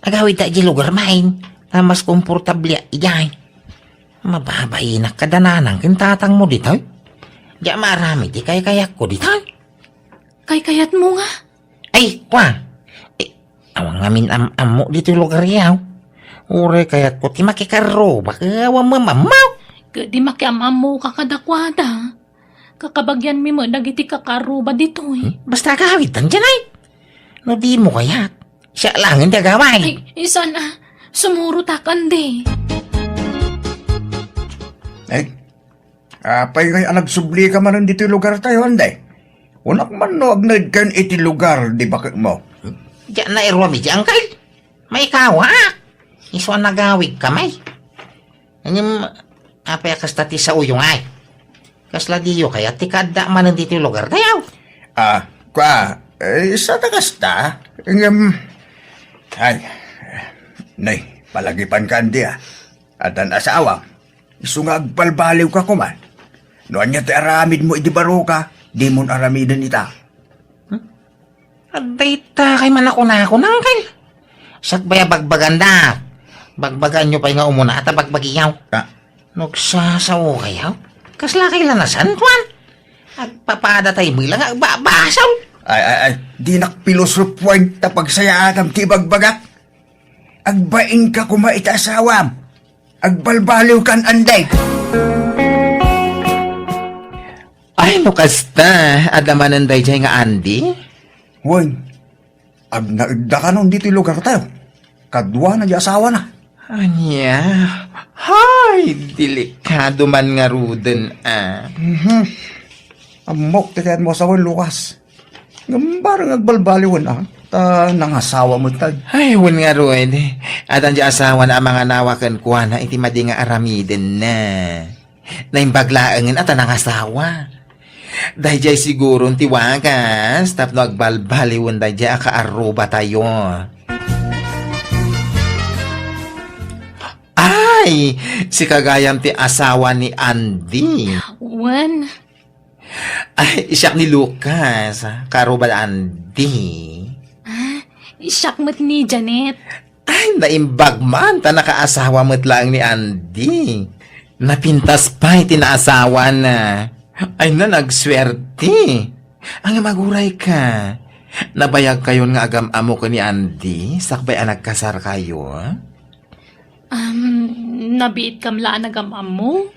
Agawidta idiay lugar main. Ta mas komportable idiay. Mababainak kada Nanang ken Tatangmo ditoy. Diak maaramid ti kaykayatko ditoy. Kaykayatmo nga? Ay, kua. Eh, awan ngamin am-ammo ditoy lugaryo. Uray kayatko ti makikarrubak, eh, awan mamammaw. Ket di makiam-ammoka kadakuada. Kakabagianmi met dagiti kakaarruba ditoy. Hmm? Basta agawidtan, Janay. No dimo kayat, siak laengen ti agaway. Ay, isan a, sumurotak, Andy. Ay, apay ngay a nagsublika manen ditoy lugartayo, Anday? Kunak man no agnaedkayon iti lugar di baketmo. Diak nairuam iti angkel. Maikawaak. Isu a nagawidka, may. Ngem, apay a kasta ti saoyo ngay? Kasla diyo kayat ti kaadda manen ditoy lugartayo? Ah, kua, eh, sada kasta. Ngem, ay, nay, palagipanka, Andy, a. Addan asawam. Isu nga agbalbaliwka koma. No ania ti aramidmo idi baroka, dimon aramiden ita. Hmm? Adda ita kay manakunakon, angkel. Sakbay a bagbaganda. Bagbagaanyo pay nga umuna ta bagbagiyaw. Ah. Nagsasaokayaw? Kasla kay lanasan, kuan? Agpapadatayo met la nga agbabasol. Ay, ay, ay. Dinak pilosopuan ta pagsayaatam ti ibagbagak. Agbainka koma iti asawam. Agbalbaliwkan, Anday. Ay, no kasta, adda manen daydiay nga Andy? Wen, agnaedda kanon ditoy lugartayo. Kaduana di asawana. Ania? Hay, delikado man ngaruden, a. Mhm. Ammok ti kayatmo a sawen, Lucas. Ngem bareng agbalbaliwen, a, ta nangasawa metten. Ay, wen ngarud. Adda di asawana a manganawa kenkuana iti madi nga aramidenna. Naimbag laengen a ta nangasawa. Daydiay siguron ti wagas tapno agbalbaliwen daydiay a kaarrubatayo. Ay, sika gayam ti asawa ni Andy. Wen. Ay, siak ni Lucas, kaarruba da Andy. A, siak met ni Janet. Ay, naimbag man, ta nakaasawa met laeng ni Andy. Napintas pay ti naasawana. Ay, na, nagsuerte. Ngem agurayka. Nabayagkayon nga agam-ammo ken ni Andy, sakbay a nagkasarkayo? Um, nabiitkam la a nagam-ammo?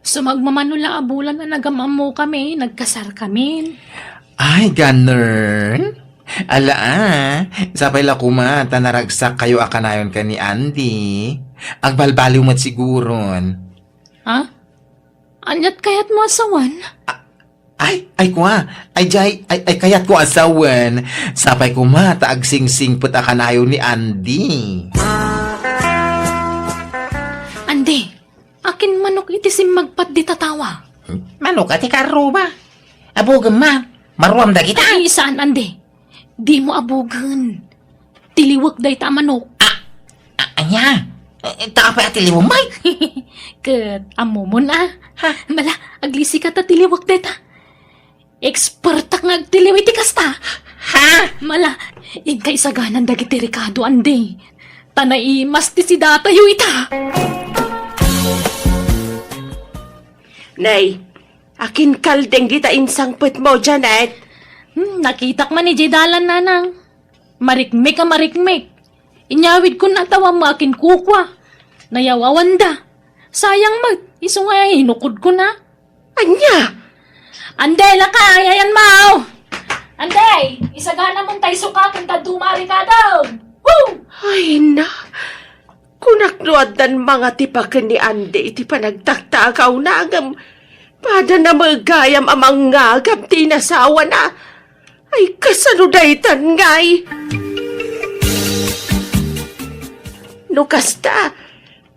Sumagmamano la a bulan a nagam-ammokami, nagkasarkamin. Ay, ganun? Ala, a, sapay la koma ta naragsak kayo a kanayon ken ni Andy. Agbalbaliw met siguron. Ha? Aniat kayatmo a sawen? A-, ay, ay, kua. Ay, jay, ay, ay, kayatko a sawen. Sapay koma ta agsingsingpet a kanayon ni Andy. Andy, akin manok iti simmagpat di tatawa? Manok a ti kaarruba. Abugem man. Maruam dagita. Ay, saan, Andy. Dimo abugen. Tiliwek dayta a manok. A, a, ania? E, ta apay a tiliwem, may? Ket ammomon a. Ha? Mala, aglisika ta tiliwek dayta. Expertak nga agtiliw iti kasta. Ha? Mala, inka isaganan dagiti rekado, Andy. Ta naimas ti sidatayo ita. Nay, akin kalding dita insangpetmo, Janet? Hmm, nakitak man idiay dalan, nanang. Marikmik a marikmik. Inyawidkon a tawammo akin kukua. Nayawawanda. Sayang met, isu nga inukodkon a. Ania? Anday, lakay, ayan mao. Anday, isagana mon tay sukaten ta dumarikadon. Woo! Ay, na. Kunak no addan mangatipaken ni Andy iti panagtaktakawna, ngem pada na met gayam a mangngagam ti inasawana. Ay, kasano daytan, ngay? No kasta,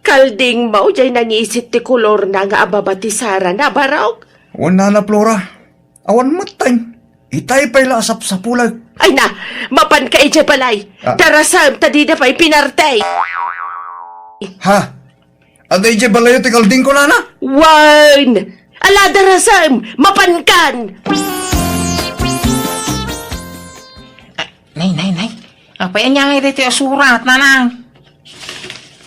kaldingmo jay nangisit ti kolorna nga ababa ti sarana, barok? Wen, Nana Flora, awan metten. Itay pay la a sapsapulek. Ay na, mapanka idiay balay. Ah. Darasem ta dida pay pinarti. Ha? Adda idiay balayo ti kaldingko, nana? Wen! Ala, darasem! Mapankan! Ah, nay, nay, nay. Apay ania ngay daytoy a surat, nanang?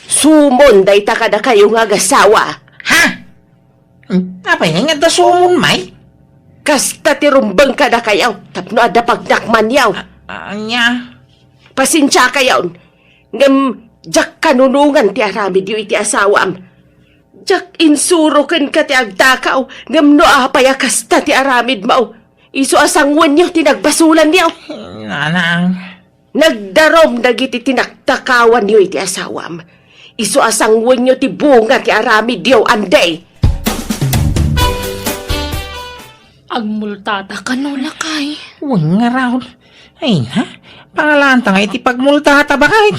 Sumon dayta kadakayo nga agasawa. Ha? Hmm, apay ngay nga adda sumon, may? Kasta ti rumbeng kadakayo, tapno adda pagnakmanyo. A-, ania? Pasensiakayon, ngem diak kanunongan ti aramidyo iti asawam. Diak insuro kenka ti agtakaw, ngem no apay a kasta ti aramidmo, isu a sanguenyo ti nagbasolanyo. Nanang. Nagdarum dagiti tinaktakawanyo iti asawam. Isu a sanguenyo ti bunga ti aramidyo, Andy. Agmultata kano, lakay? Wen ngarud. Ay na, pangalaanta nga iti pagmultata, baket.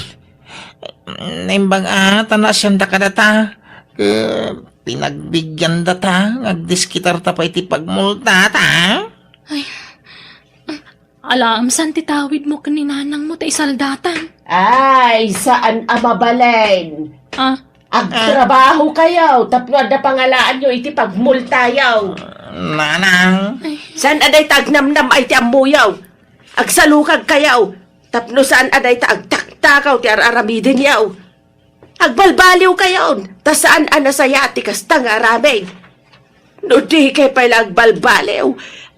Naimbag a, ta naasianda kadata. Ket pinagbigyandata, nga agdiskitarta pay iti pagmultata. Ay, alaem saan ti tawidmo ken ni nanangmo ta isaldatan? Ay, saan a mabalin. Ah? Agtrabahokayo tapno adda pangalaanyo iti pagmultayo. Nanang. Ay. Saan a dayta agnamnam-ay ti ammoyo? Agsalukagkayo tapno saan a dayta agtaktakaw ti ar-aramidenyo. Agbalbaliwkayon, ta saan a nasayaat ti kasta nga aramid. No dikay pay la agbalbaliw,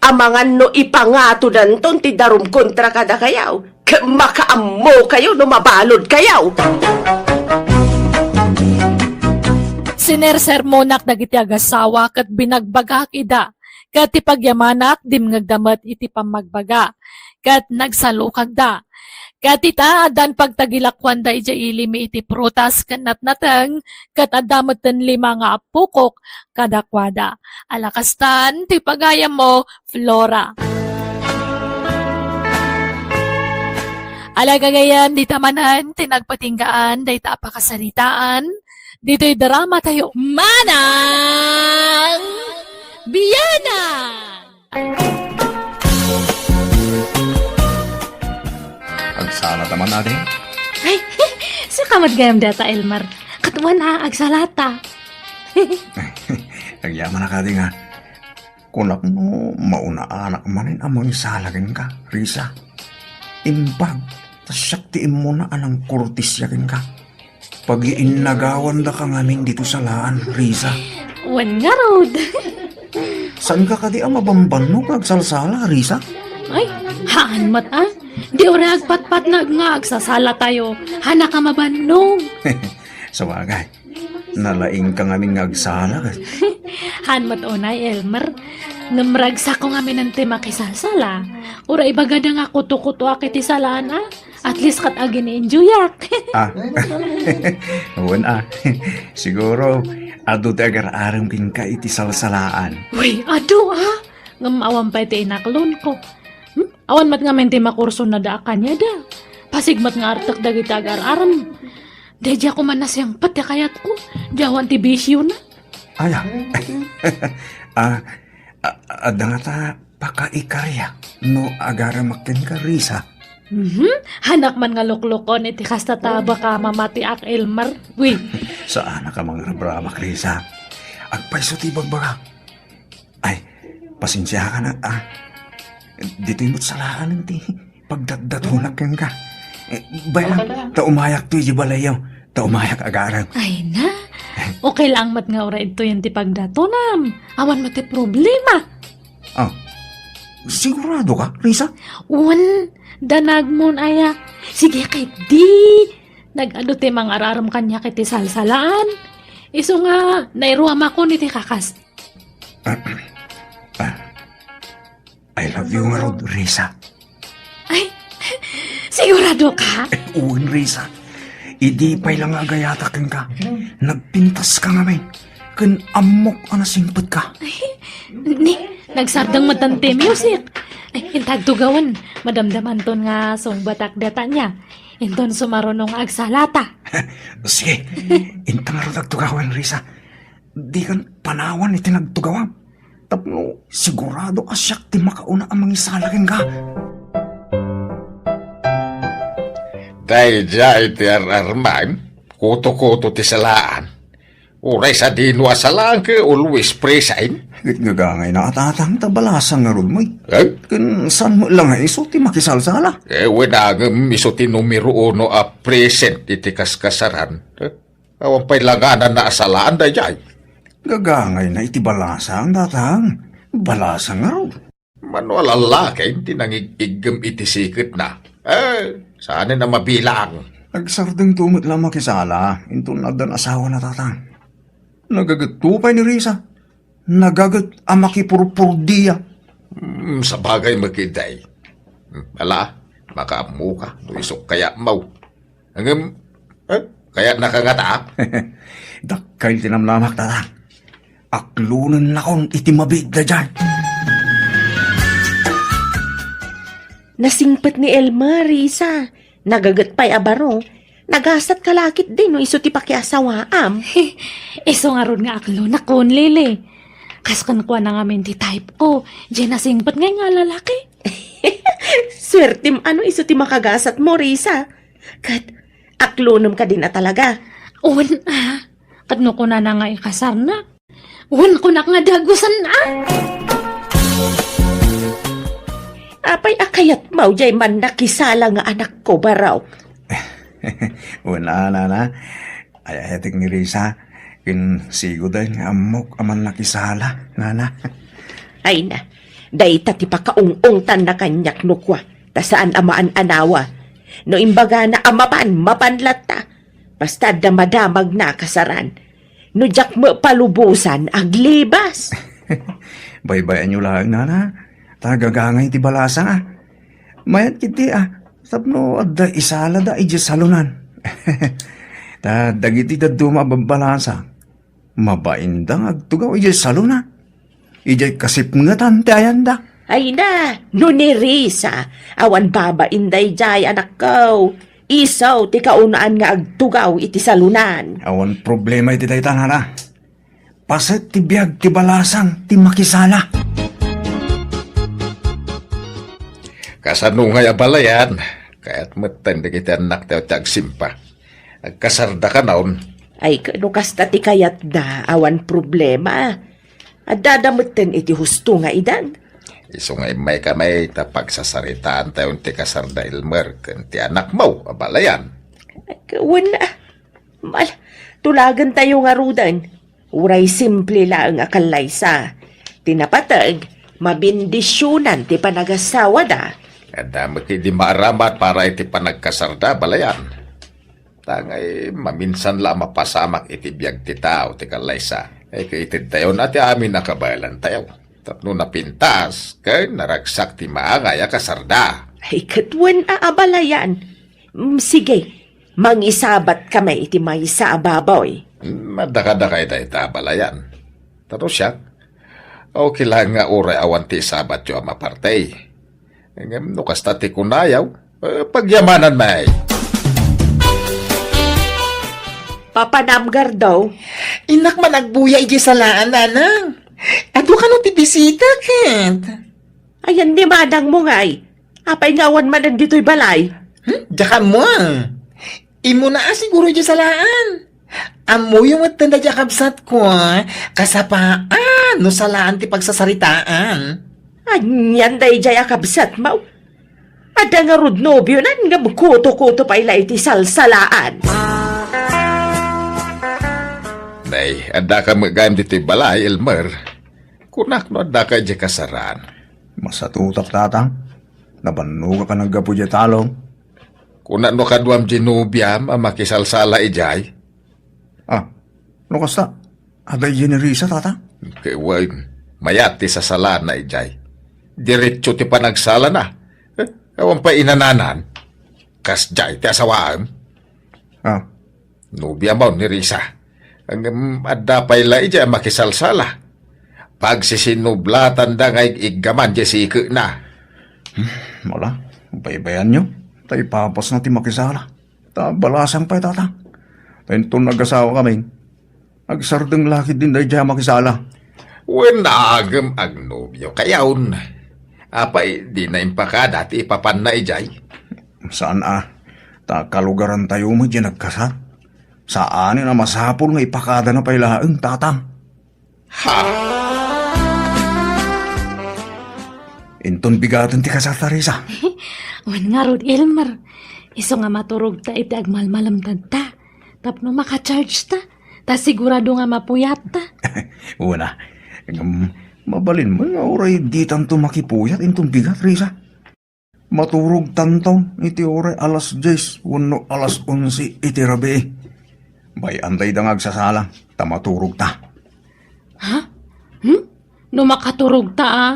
amangan no ipangatodanton ti darum kontra kadakayo, ket makaammokayo no mabaludkayo. Sinersermonak dagiti agasawa ket binagbagak ida Ket ti pagyamanak, dimngegda met iti pammagbaga, ket nagsalukagda. Ket ita, addan pagtagilakuanda idiay ili mi iti prutas ken natnateng, ket adda metten lima nga apukok kadakuada. Ala kastan ti pagayammo, Flora. Ala gagayyem, dita manen ti nagpatinggaan dayta a pakasaritaan ditoy drama tayo, Manang Bianang! Agsala ta man, adi? Ay, sika met gayam dayta, Elmer. Ket wen a, agsalata. Agyamanak, adi, nga. Kunak no maunaanak manen a mangisala kenka, Risa. Imbag, ta siak ti immuna a nangkortesia kenka. Pagiinnagawandaka ngamin dito salaan, Risa. Wen ngarud. Saanka kadi a mabambannog nga agsalsala, Risa? Ay, haan met a. Di uray agpatpatnag nga agsasala tayo. Hanak a mabannog. Sabagay, nalaingka ngamin nga agsala, ket Haan met unay, Elmer. Ngem ragsakko ngamin ti makisalsala. Uray ibagada nga kutokutoak iti salaan a. At least ket agin-enjoyak. Ah. Wen a. Siguro, adu ti agar-arem kenka iti salsalaan. Uy, adu a. Ngem awan pay ti inaklonko. Hmm? Awan met ngamin ti makurson a daan kaniada. Pasig met nga artek dagiti agar-arem. Daydiay koma nasingpet ti kayatko. Diay awan ti bisiona. Aya. Ah, a-, adda ngata pakaikariak no agaremak kenka, Risa. Mhm. Hanak man nga luklukon iti kasta ta baka mamatiak, Elmer. Uy. Saanak a mangrabrabak, Risa. Agpayso ti bagbagak. Ay, pasensiakan a, ah. Ditoy met salaan ti pagdatdatonak kenka. Eh, bayan, ta umayak to iti balayyo. Ta umayak agarem. Ay na. Okay lang met nga uray ditoyen ti pagdatonam. Awan met ti problema. Ah, sigurado ka, Risa? Wen, danagmon aya. Sige, ket di. Nagadu ti mangararem kaniak iti salsalaan. Isu nga, nairuamakon iti kakas. Ah, I love you ngarud, Risa. Ay, sigurado ka? Wen, Risa. Idi pay la nga agayatak kenka, nagpintas ka ngamin. Ken ammok a nasingpet ka. Ay, ni, nagsardeng met ti music. Ay, intag tugawen, madamdamanton nga sungbatak data niya. Inton sumaruno nga agsalata. Sige, inta ngarud agtugawen, Risa. Dikan panawan iti nagtugawam. Tapno sigurado a siak ti makauna a mangisala kenka. Daydiay ti ar-arman, kuto-kuto ti salaan. Uray sadino a salaan ket always present. Ket gagangayna a tatang ta balasang ngarud met. Eh? Ken saan met la nga isu ti makisalsala? Eh, wen a ngem isu ti numero uno a present iti kaskasaran. Eh? Awan pay langananna a salaan daydiay. Gagangayna iti balasang, tatang. Balasang ngarud. Mano a lallaki ti nangig-iggem iti siketna? Eh, saanen a mabilang. Agsardengto met la makisala, inton addan asawana, tatang. Nagagetto pay ni Risa. Nagaget a makipurpurdia. Hmm, sabagay met ketdi. Hmm, ala, makaammoka no isu kayatmo. Ngem, eh, kayatnaka ngata? Dakkel ti namnamak, tatang. Aklonennakon iti mabiit daydiay. Nasingpet ni Elmer, Risa. Nagaget pay a baro. Nagasatka la ketdi no isu ti pakiasawaam. Isu ngarud nga aklonakon, Lily. Kas kenkuana ngamin ti type ko. Diay nasingpet ngay nga lalaki. Suertem a no isu ti makagasatmo, Risa. Ket aklonem kadin a talaga. Wen a. Ket no kunana nga ikasarna, wen kunak nga dagusen a. Apay a kayatmo diay mannakisala nga anakko, barok? Wen a, nana. Ay-ayatek ni Risa, ken sigud nga ammok a mannakisala, nana. Ay na, dayta ti pakaung-ungtanna kaniak no kua, ta saan a maan-anawa. No imbagana a mapan, mapan latta. Basta adda madamagna a kasaran. No diak met palubosan, aglibas. Baybay-anyo laeng, nana. Ta gagangay ti balasang, a. Mayat ketdi, a. Tapno adda isalada idiay salonan. Ta dagiti dadduma a babbalasang, mabainda nga agtugaw idiay salona. Idiay kasipngetan ti ayanda. Ay na, no ni Risa, awan babain daydiay, anakko. Isu ti kaunaan nga agtugaw iti salonan. Awan problema iti dayta, nana. Paset ti biag ti balasang ti makisala. Kasano ngay a balayan? Kayat metten dagiti annaktayo ti agsimpa. Agkasardakanon. Ay, no kasta ti kayatda, awan problema. Addada metten iti husto nga edad. Isu nga immayka, may ta pagsasaritaantayon ti kasarda Elmer ken ti anakmo a balayan. Wen, a, mal-, tulagentayo ngaruden. Uray simple laeng a kallaysa. Ti napateg, mabendisionan ti panagasawada. Adda met idi maaramat para iti panagkasarda, balayan. Ta ngay, maminsan la a mapasamak iti biag ti tao ti kallaysa. Ay, kaitedtayon a ti amin a kabaelantayo. Tapno napintas, ken naragsak ti maangay a kasarda. Ay, ket wen a, a balayan. Mm, sige, mangisabatkami iti maysa a baboy. Mm, madakadakay dayta a balayan. Ta no siak, okay laeng nga uray awan ti isabatyo a maparti. Ngem no kasta ti kunayo, eh, pagyamanan, may. Papanam, Gardo. Innak man agbuya idiay salaan, nanang. Adu kano ti bisita, ket? Ayan ni manangmo ngay. Apay nga awan manen ditoy balay? Hmm? Diak ammo, a. Immuna a siguro idiay salaan. Ammoyo metten daydiay a kabsatko, a, kasapaan no salaan ti pagsasaritaan. Anian daydiay a kabsatmo? Adda ngarud nobionan ngem kuto-kuto pay la iti salsalaan. Nay, addaka met gayam ditoy balay, Elmer. Kunak no addaka idiay kasaraan. Masatutak, tatang. Nabannogak a naggapu idiay talong. Kuna no kaduam diay nobiam a makisalsala idiay? Ah, no kasta, adda idiay ni Risa, tata? Ket wen, mayat ti sasalaanna idiay. Diretso ti panagsalana. Eh, awan pay inananan. Kasdiay ti asawaem. Ah. Nobiam ni Risa. Ngem adda pay la idiay a makisalsala. Pagsisinublatanda nga ig-iggaman diay sikekna. Hmm, wala. Baybayanyo. Ta ipapasna ti makisala. Ta balasang pay, tata. Ta inton nagasawa kami, agsardeng la ketdin daydiay a makisala. Wen, agem agnobio kayon. Apay, dina impakada ti ipapanna idiay? Saan a. Ta kalugarantayo met diay nagkasar. Saanen a masapul nga ipakadana pay laeng, tatang. Ha? Inton bigaten ti kasarta, Risa. Wen ngarud, Elmer. Isu nga maturogta iti agmalmalemtadta. Tapno makachargeta. Ta sigurado nga mapuyatta. Una, ngem mabalin met nga uray ditanto makipuyat inton bigat, Risa. Maturogtanto iti uray alas dies wenno alas onse iti rabii. Bay-an dayta nga agsasala, ta maturogta. Ha? Hmm? No makaturogta, a?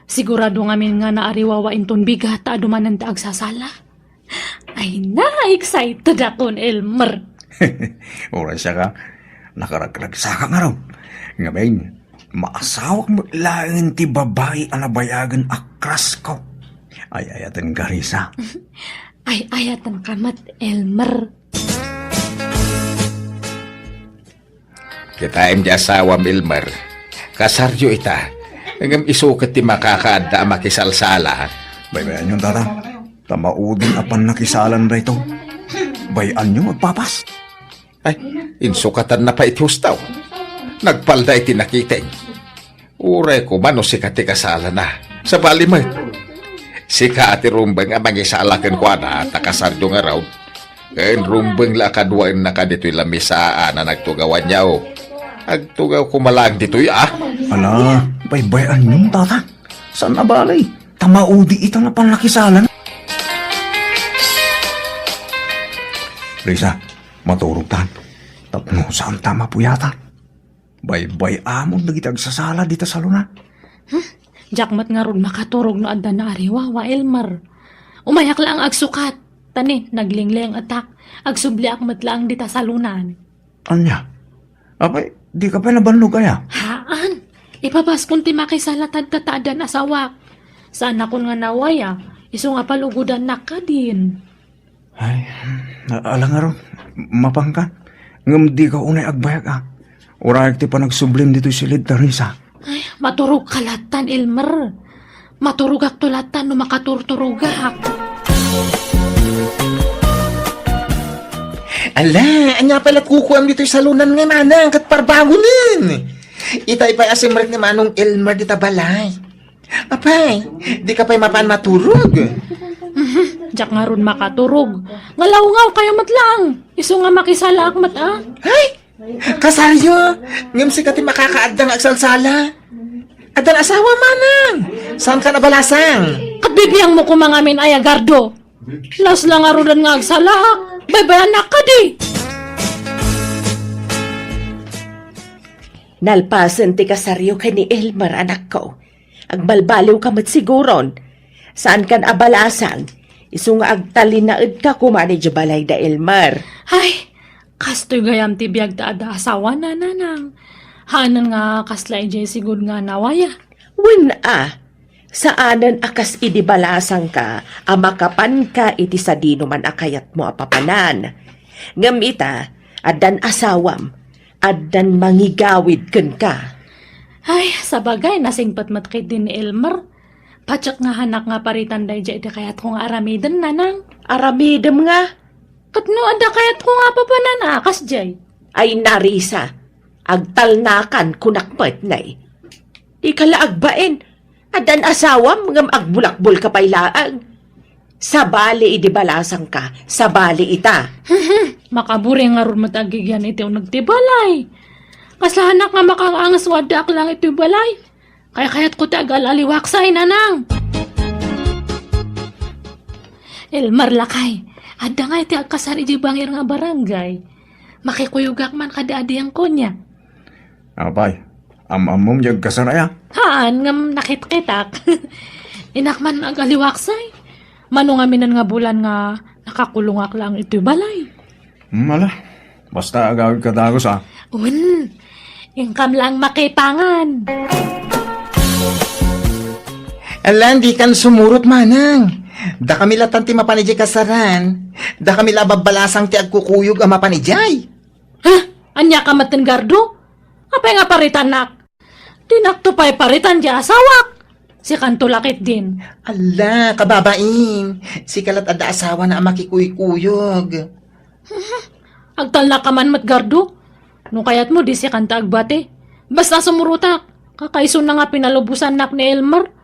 Sigurado ngamin nga naariwawa inton bigat ta adumanen ti agsasala. Ay na, excited akon, Elmer. Uray siak, a, nakaragragsakak ngarud. Ngamin, maasawak met laeng ti babai a nabayagen a crush ko. Ay-ayatenka, Risa. Ay-ayatenka met, Elmer. Kitaem ti asawam, Elmer. Kasaryo ita. Ngem isu ket ti makakaadda a makisalsala. Baybayanyon, tata. Ta maudin a pannakisalan daytoy. Bay-anyo agpapas. Ay, insukatanna pay iti husto. Nagpalda iti nakiteng. Uray koma no sika ti kasalana. Sabali met. Sika ti rumbeng a mangisala kenkuana ta kasaryo ngarud. Ken rumbeng la a kaduaennaka ditoy lamisaan a nagtugawanyo. Agtugaw koma laeng ditoy, a. Ala, baybay-anyon, tata. Saan a bale? Ta maudi ita nga pannakisalan. Risa, maturogtan. Tapno saanta mapuyatan. Baybay-amon dagiti agsasala dita salonan. Hmm? Diak met ngarud makaturog no adda naariwawa, Elmer. Umayak laeng agsukat. Tani, naglinglengetak. Agsubliak met laeng dita salonan. Ania? Apay, dika pay nabannog aya? Haan. Ipabaskon ti makisala tadta ta addan asawak. Saanakon nga nawaya, isu nga palugodannak kadin. Ay, ala ngarud, mapanka. Ngem dika unay agbayag, a. Urayek ti panagsublim ditoy siled, Teresa. Ay, maturogka lattan, Elmer. Maturogakto lattan no makaturturogak. Ala, ania pay lat kukuam ditoy salonan nga manang ket parbangonen? Itay pay a simrek ni Manong Elmer dita balay. Apay, dika pay mapan maturog? Mhm, diak ngarud makaturog. Ngalawngaw kayo met laeng. Isu nga makisalaak met, a. Ay, kasaryo, ngem sika ti makakaadda nga agsalsala. Addan asawa manang. Saanka nabalasang? Ket bibiangmo koma ngamin aya, Gardo. Las la ngaruden nga agsalaak. Baybayannak kadi. Nalpasen ti kasaryo ken ni Elmer, anakko. Agbalbaliwka met siguron. Saankan a balasang. Isu nga agtalinaedka koma idiay balay da Elmer. Ay, kastoy gayam ti biag ta adda asawana, nanang. Haanen nga kasla idiay sigud nga nawaya. Wen a, saanen a kas idi balasangka a makapanka iti sadinoman a kayatmo a papanan. Ngem ita, addan asawam, addan mangigawid kenka. Ay, sabagay, nasingpet met ketdi ni Elmer. Patiek nga hanak nga paritan daydiay iti kayatko nga aramiden, nanang. Aramidem nga? Ket no adda kayatko nga papanan a kasdiay? Ay, Narisa, agtalnakan kunak met, nay. Dika la agbain. Addan asawam ngem agbulakbolka pay laeng. Sabali idi balasangka, sabali ita. Makaburi ngarud met agigian iti uneg ti balay. Kasla hanak nga makaangas no addaak laeng iti balay. Kaykayatko ti agal-aliwaksay, nanang. Elmer, lakay, adda nga iti agkasar idiay bangir nga barangay. Makikuyogak man kadi adian konia. Apay, am-ammom diay agkasar aya? Haan, ngem nakitkitak. Innak man agaliwaksay. Mano ngaminen nga bulan nga nakakulongak laeng iti balay. Hmm, ala. Basta agawidka dagus, a. Wen, inkam laeng makitangan. Alan, dikan sumurot, manang. Dakami latan ti mapan idiay kasaran. Dakami la a babbalasang ti agkukuyog a mapan idiay. Ha? Ania ka met, Gardo? Apay nga paritannak? Dinakto pay paritan ti asawak. Sikanto la ketdin. Alla, kababain. Sika lat adda asawana a makikuykuyog. Agtalnaka man met, Gardo. No kayatmo, di sikanto agbati. Basta sumurotak. Kakaisuna nga pinalubosannak ni Elmer.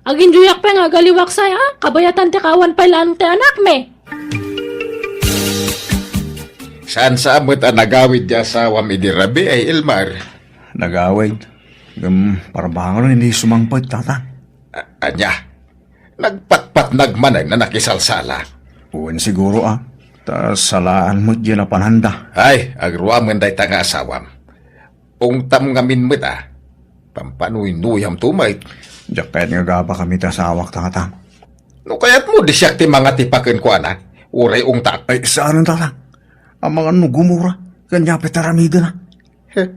Aginjoyak pay nga agaliwaksay, a. Kabayatan ti kaawan pay laeng ti anakmi. Saan sa met a nagawid ti asawam idi rabii, Elmer? Nagawid. Ngem parbangon idi sumangpet, Tatang. A-, ania? Nagpatpatnag manen a nakisalsala? Wen siguro, a. Ta salaan met diay napananda. Ay, agruamen dayta nga asawam. Ungtam ngamin met, a. Pampanuynuyamto met. Diak kayat nga agabakam iti asawak, Tatang. No kayatmo, di siak ti mangatipa kenkuana. Uray ungtak. Ay, saanen, Tatang. Amangan no gumura, ken apay ti aramidena. Heh.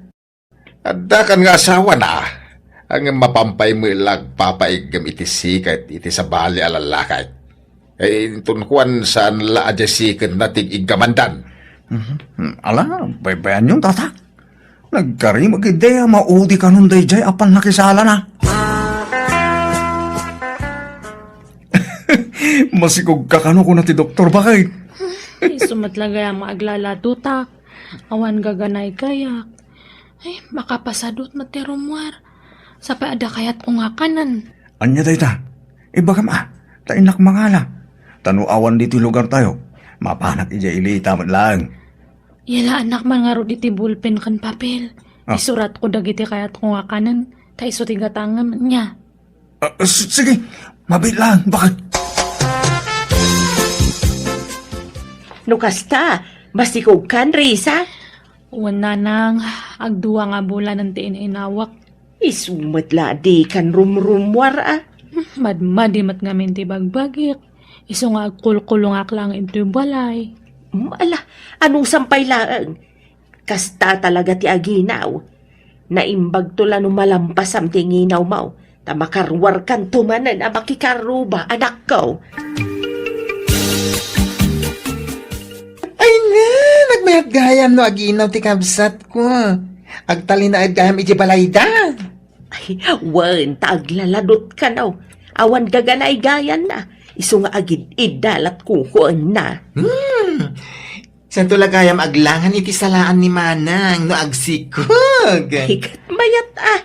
Addakan nga asawana, a, ngem mapan pay met la agpapaiggem iti siket iti sabali a lallaki. Eh, inton kuan, saan la a diay siketna ti iggamandan. Mhm. Hmm, ala, baybayanyon, Tatang. Nagkarimmek idi a maudi kanon daydiay a pannakisalana. Masikogka kano, kuna ti doktor, baket. Isu met la gayam nga aglalatutak. Awan gaganay kayak. Ay, makapasadut met ti rummuar. Sapay adda kayatko nga kanen. Ania dayta? Ibagam a, ta innak mangala. Ta no awan ditoy lugartayo, mapanak idiay ilita met laeng. Yalaannak man ngarud iti bulpen ken papel. Ah. Isuratko dagiti kayatko nga kanen, ta isu ti gatangem, ania? Ah, s-, sige, mabiit laeng, baket. No kasta, masikogkan, Risa? Wen, nanang, agdua nga bulanen ti in-inawak. Isu met la dikan rumrummuar, a. Madmadi met ngamin ti bagbagik. Isu nga agkulkulongak laeng intoy balay. Mm, ala, anusam pay laeng. Kasta talaga ti aginaw. Naimbagto la no malampasam ti nginawmo, ta makaruarkanto manen a makikarruba, anakko. Ay na, nagmayat gayam no aginaw ti kabsatko. Agtalinaed gayam iti balayda. Ay, wen, ta aglaladot kano. Awan gaganay gayanna. Isu nga agid-idda lat kukuenna. Hmm. Santo la gayam aglangan iti salaan ni Manang no agsikog. Ay, ket mayat, a.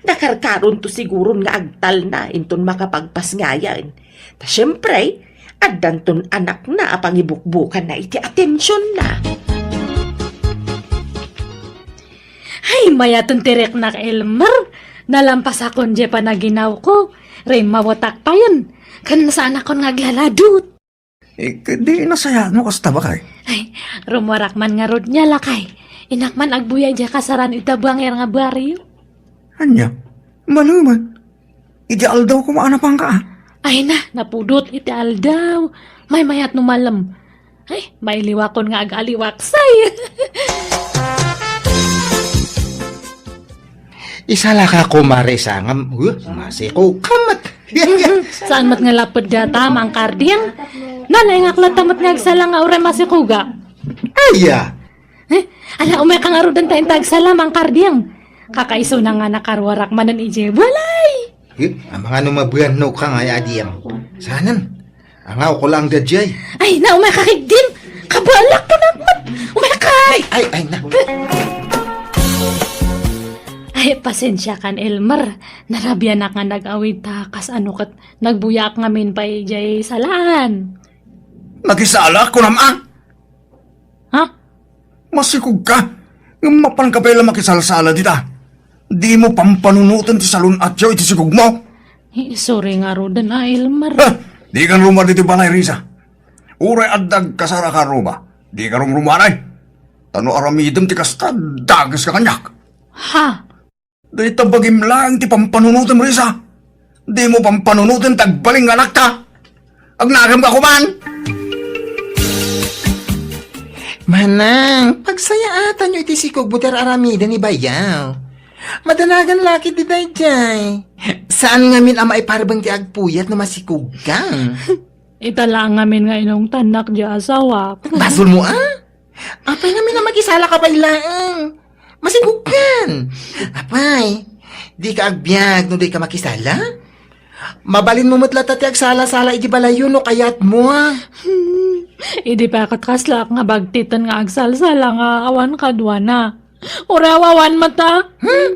Nakarkaronto siguron nga agtalna inton makapagpasngayen. Ta siempre, addanton anakna a pangibukbukanna iti atensionna. Ay, mayaten ti riknak, Elmer. Nalampasakon diay panaginawko. Rimmawetak payen. Ken saanakon nga aglaladot. Eh, di nasayaat no kasta, bakay? Ay, rummuarak man ngarud nia, lakay. Innak man agbuya diay kasaran ita buangir nga barrio. Ania? Maluman. Iti aldaw koma a napanka, a. Ay na, napudot iti aldaw. Maymayat no malem. Ay, mailiwakon nga agaliwaksay. Isalaka, kumare, sangam. Huh, masiko ka met. Saan met nga laped data, Mang Karding? Nalaingak latta met nga agsala nga uray masikoga. Aya! Eh, ala, umay ka ngaruden ta inta agsala, Mang Karding. Kakaisuna nga nakaruarak manen idiay balay. Eh, amangano mabuanno ka nga ay adiyam. Sanen? Angaw ko lang dadiay. Ay, na, umay ka kigdim. Kabalak ka na, mat. Umay ka. Ay, ay, ay, na. Ay, pasensiakan, Elmer. Narabianak nga nag-awid ta kas ano ket nagbuyaak ngamin pay diay salaan. Nagisala, kunam, a? Ha? Masikog ka. Ngem mapan ka pay la makisalsala dita. Dimo pampanunoten ti salun-atyo iti sikogmo. Eh, sorry ngaruden, a, Elmer. Ha? Dikan rummuar ditoy balay, Risa. Uray adda agkasar a karruba, dika rumrumuar, ay. Ta no aramidem ti kasta, dageska kaniak. Ha? Dayta bagim laeng ti pampanunotem, Risa. Dimo pampanunoten ti agbalin nga anakta. Agnagem ka koman. Manang, pagsayaatanyo iti sikogmo ti ar-aramiden ni bayaw. Madanagan la ketdi daydiay. Saan ngamin a maiparbeng ti agpuyat no masikogka. Ita laeng ngamin nga inungtannak diay asawak. Basolmo, a? Apay ngamin a makisalaka pay laeng? Masikogkan. Apay, dika agbiag no dika makisala? Mabalinmo met latta ti agsala-sala iti balayyo no kayatmo, a. Hmm. Idi pay ket kaslaak nga bagtiten nga agsalsala nga awan kaduana. Uray awan met, a. Hmm?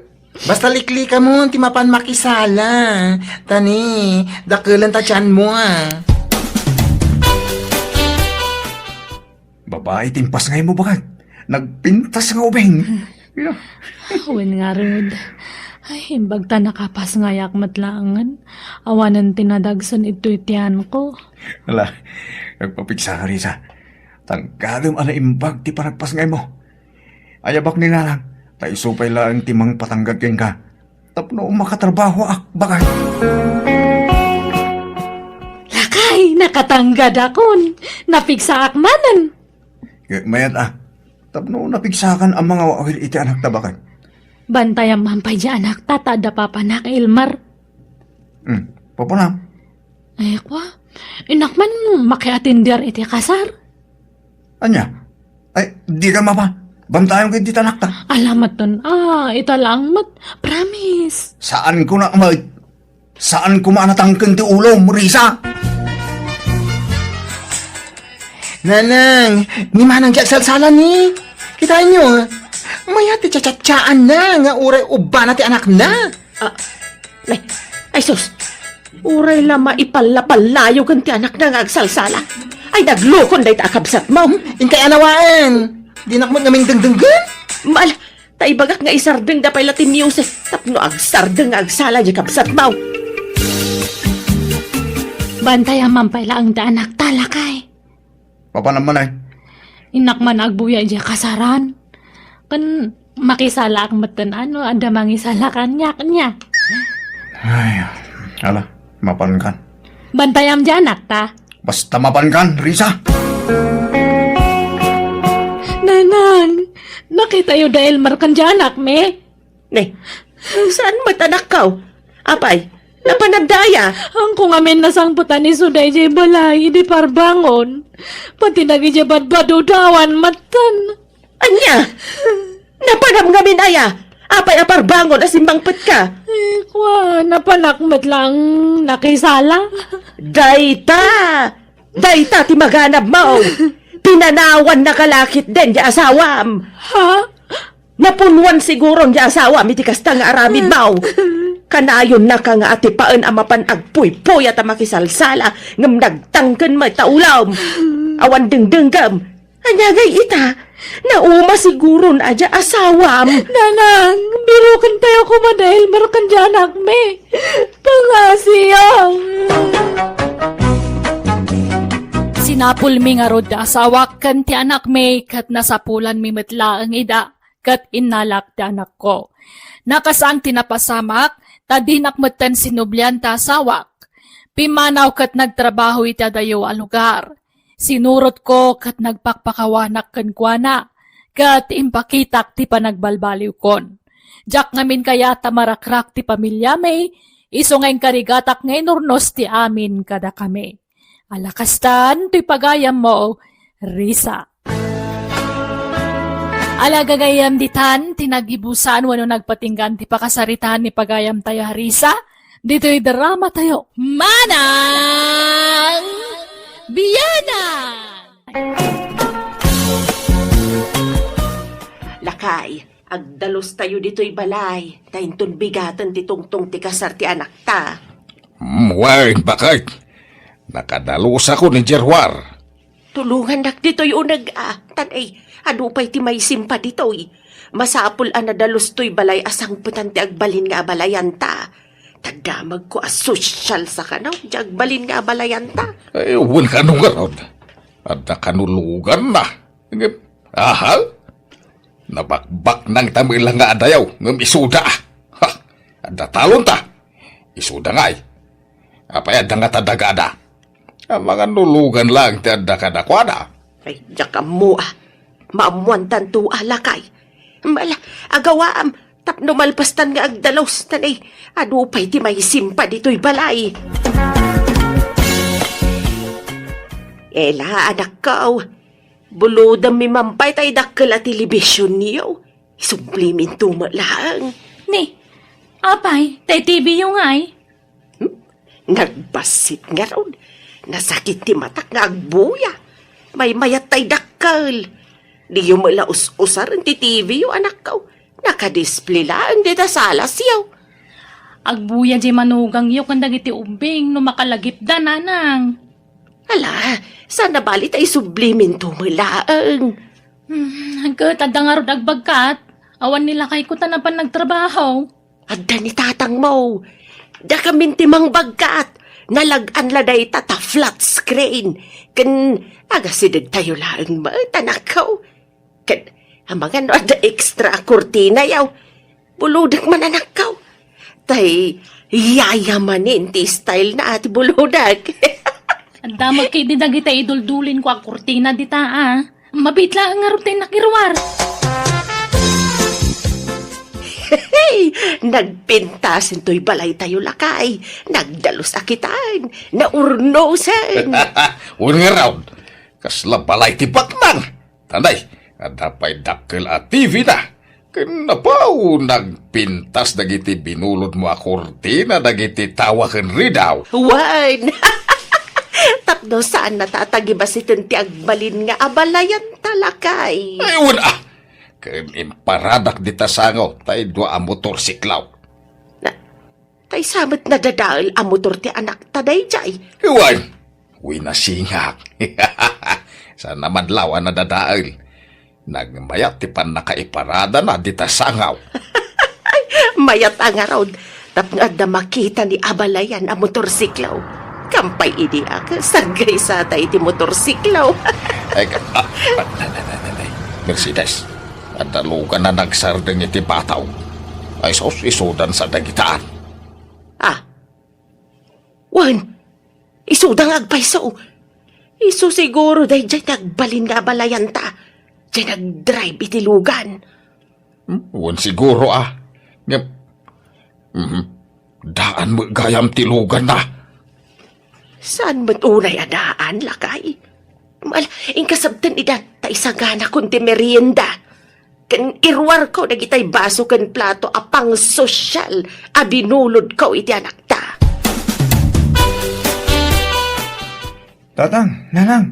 Basta liklikamon ti mapan makisala. Ta ni, dakelen ta tianmo, a. Babai ti impasngaymo, baket. Nagpintas nga ubing. Ina. Wen ngarud. Ay, imbag ta nakapasngayak met laengen. Awanen ti nadagsen itoy tianko. Ala, agpapigsa ka, Risa. Tanggadem a naimbag ti panagpasngaymo. Ayabak ni nanang, ta isu pay laeng ti mangpatanggad kenka. Tapno makatrabahoak, baket. Lakay, nakatanggadakon. Napigsaak manen. Ket mayat, a. Tapno napigsakan a mangawawil iti anakta, baket. Bantayam man pay diay anakta ta adda papanak, Elmer. Hmm, papanam? Ay, kwa. Innak man makiatender iti kasar. Ania? Ay, dika mapa. Bantayam ket dita anakta. Ala met ton, a, ita laeng met. Promise. Saanko na met. Saanko man a natangken ti ulom, Risa. Nanang, ni manang ti agsalsala ni. Kitaenyo, a. Mayat ti tsatsatsaanna nga uray ubbana ti anakna. A, ay, ay sus. Uray la maipalla-pallayo ken ti anakna nga agsalsala. Ay, naglukon dayta a kabsatmo. Inkay anawaen. Dinak met ngamin dengdenggen. Mal, ta ibagak nga isardengda pay la ti music tapno agsardeng nga agsala diay kabsatmo. Bantayam man pay laeng ti anakta, lakay. Papanam man, ay? Innak man agbuya idiay kasaran. Ken makisalaak metten no adda mangisala kaniak nia. Ay, ala, mapankan. Bantayam diay anakta. Basta mapankan, Risa. Nanang, nakitayo da Elmer ken diay anakmi? Ne, saan met anakko? Apay, napanagda aya? Haanko ngamin nasangpetan isu daydiay balay idi parbangon. Pati dagidiay badbadoda awan metten. Ania? Napanam ngamin aya? Apay a parbangon a simmangpetka? Eh, kua, napanak met lang nakisala. Dayta! Dayta ti maganabmo! Pinanawannaka la ketdin diay asawam! Ha? Napunuan siguron diay asawam iti kasta nga aramidmo! Kanayonnaka nga atipaen a mapan agpuypuyat a makisalsala ngem nagtangken met ta ulom! Awan dengdenggem! Ania ngay ita? Nauma siguron a diay asawam. Nanang, birukentayo koma da Elmer ken diay anakmi. Pangasiyo. Sinapulmi ngarud da asawak ken ti anakmi ket nasapulanmi met laeng ida ket innalak ti anakko. Nakasang ti napasamak ta dinak metten sinublian ta asawak. Pimmanaw ket nagtrabaho iti adayo a lugar. Sinurotko ket nagpakpakawanak kenkuana, ket impakitak ti panagbalbaliwkon. Diak ngamin kayat a marakrak ti pamiliami, isu nga inkarigatak nga inurnos ti amin kadakami. Ala kastan, toy pagayammo, Risa. Ala gagayyem ditan, ti naggibusan wenno nagpatinggan ti pakasaritaan ni pagayamtayo a Risa, ditoy dramatayo. Manang Biyanan! Lakay, agdalustayo ditoy balay, ta inton bigaten ti tungtong ti kasar ti anakta. Hmm, wen, baket. Nakadalusakon idiay ruar. Tulongannak ditoy uneg a, tan, ay, adu pay ti maisimpa ditoy. Masapul a nadalus toy balay a sangpetan ti agbalin nga abalayanta. Ta damagko a sosyal sa kano, diay agbalin nga abalayanta. Ay, wen kano ngarud. Adda kanuloganna. Ngem, aha? Nabakbaknangta met la nga adayo, ngem isuda. Ha? Adda talonta. Isuda ngay. Apay adda nga tadagada? Amangan nulugan laeng ti adda kadakuada. Ay, diak ammo a. Maammoantanto a lakay. Mala, agawaam, tapno malpastan nga agdalus, tan ay, adu pay ti maisimpa ditoy balay. Ela, anakko, bulodammi man pay tay dakkel a telebisionyo. Isubliminto met laeng. Ni, apay, tay T V yo ngay? Hmm? Nagbassit ngarud. Nasakit ti matak nga agbuya. Maymayat tay dakkel. Diyo met la us-usaren ti T V yo, anakko. Nakadisplay laeng dita salasyo. Agbuya diay manugangyo ken dagiti ubbing no makalagipda, nanang. Ala, saan a bali ta isubliminto met laeng. Hmm, ket adda ngarud agbagkat. Awan ni lakayko ta napan nagtrabaho. Adda ni tatangmo. Dakamin ti mangbagkat. Nalag-an la dayta ta flat screen. Ken agasidegtayo laeng met, anakko. Ket amangan no adda extra a kurtinayo. Bulodek man, anakko. Tay, yayamanen ti style na ti bulodek. Adda met ketdi dagiti iduldulinko a kurtina dita, a. Mabiit laeng ngarud ti innak iruar. Hey, nagpintas intoy balaytayo, lakay. Nagdalus a kitan. Naurnosen. Wen ngarud, kasla balay ti baknang. Tanay, adda pay dakkel a T V na. Ken napaw, nagpintas dagiti binulodmo a kurtina dagiti tawa ken ridaw. Wen! Tapno saan na ta a tagibasiten ti agbalin nga abalayan ta, lakay. Ay, wen a! Ken imparadak dita sango tay dua a motorsiklo. Na, tay sa met nadadael a motor ti anakta daydiay? Wen! Winasingak. Saan a madlaw a nadadael. Nagmayat ti pannakaiparadana dita sango. Mayat a ngarud, tapno adda makita ni abalayan a motorsiklo. Kampay idi a, saggaysata iti motorsiklo. Ay, ka-, ah, ah, nay, nay, nay, nay, nay. Mercedes. Adda lugan a nagsardeng iti bataw. Ay sus, isudan sa dagitaan. Ah, wen, isuda nga agpayso. Isu siguro daydiay ti agbalin nga abalayanta. Diay nagdrive iti lugan. Hmm, wen siguro, ah. Ngem, mhm. Daan met gayam ti luganna. Saan met unay a daan, lakay? Mal, inkasabten ida, ta isaganakon ti merienda. Ken iruarko dagitay baso ken plato a pangsosyal a binulodko iti anakta. Tatang, Nanang,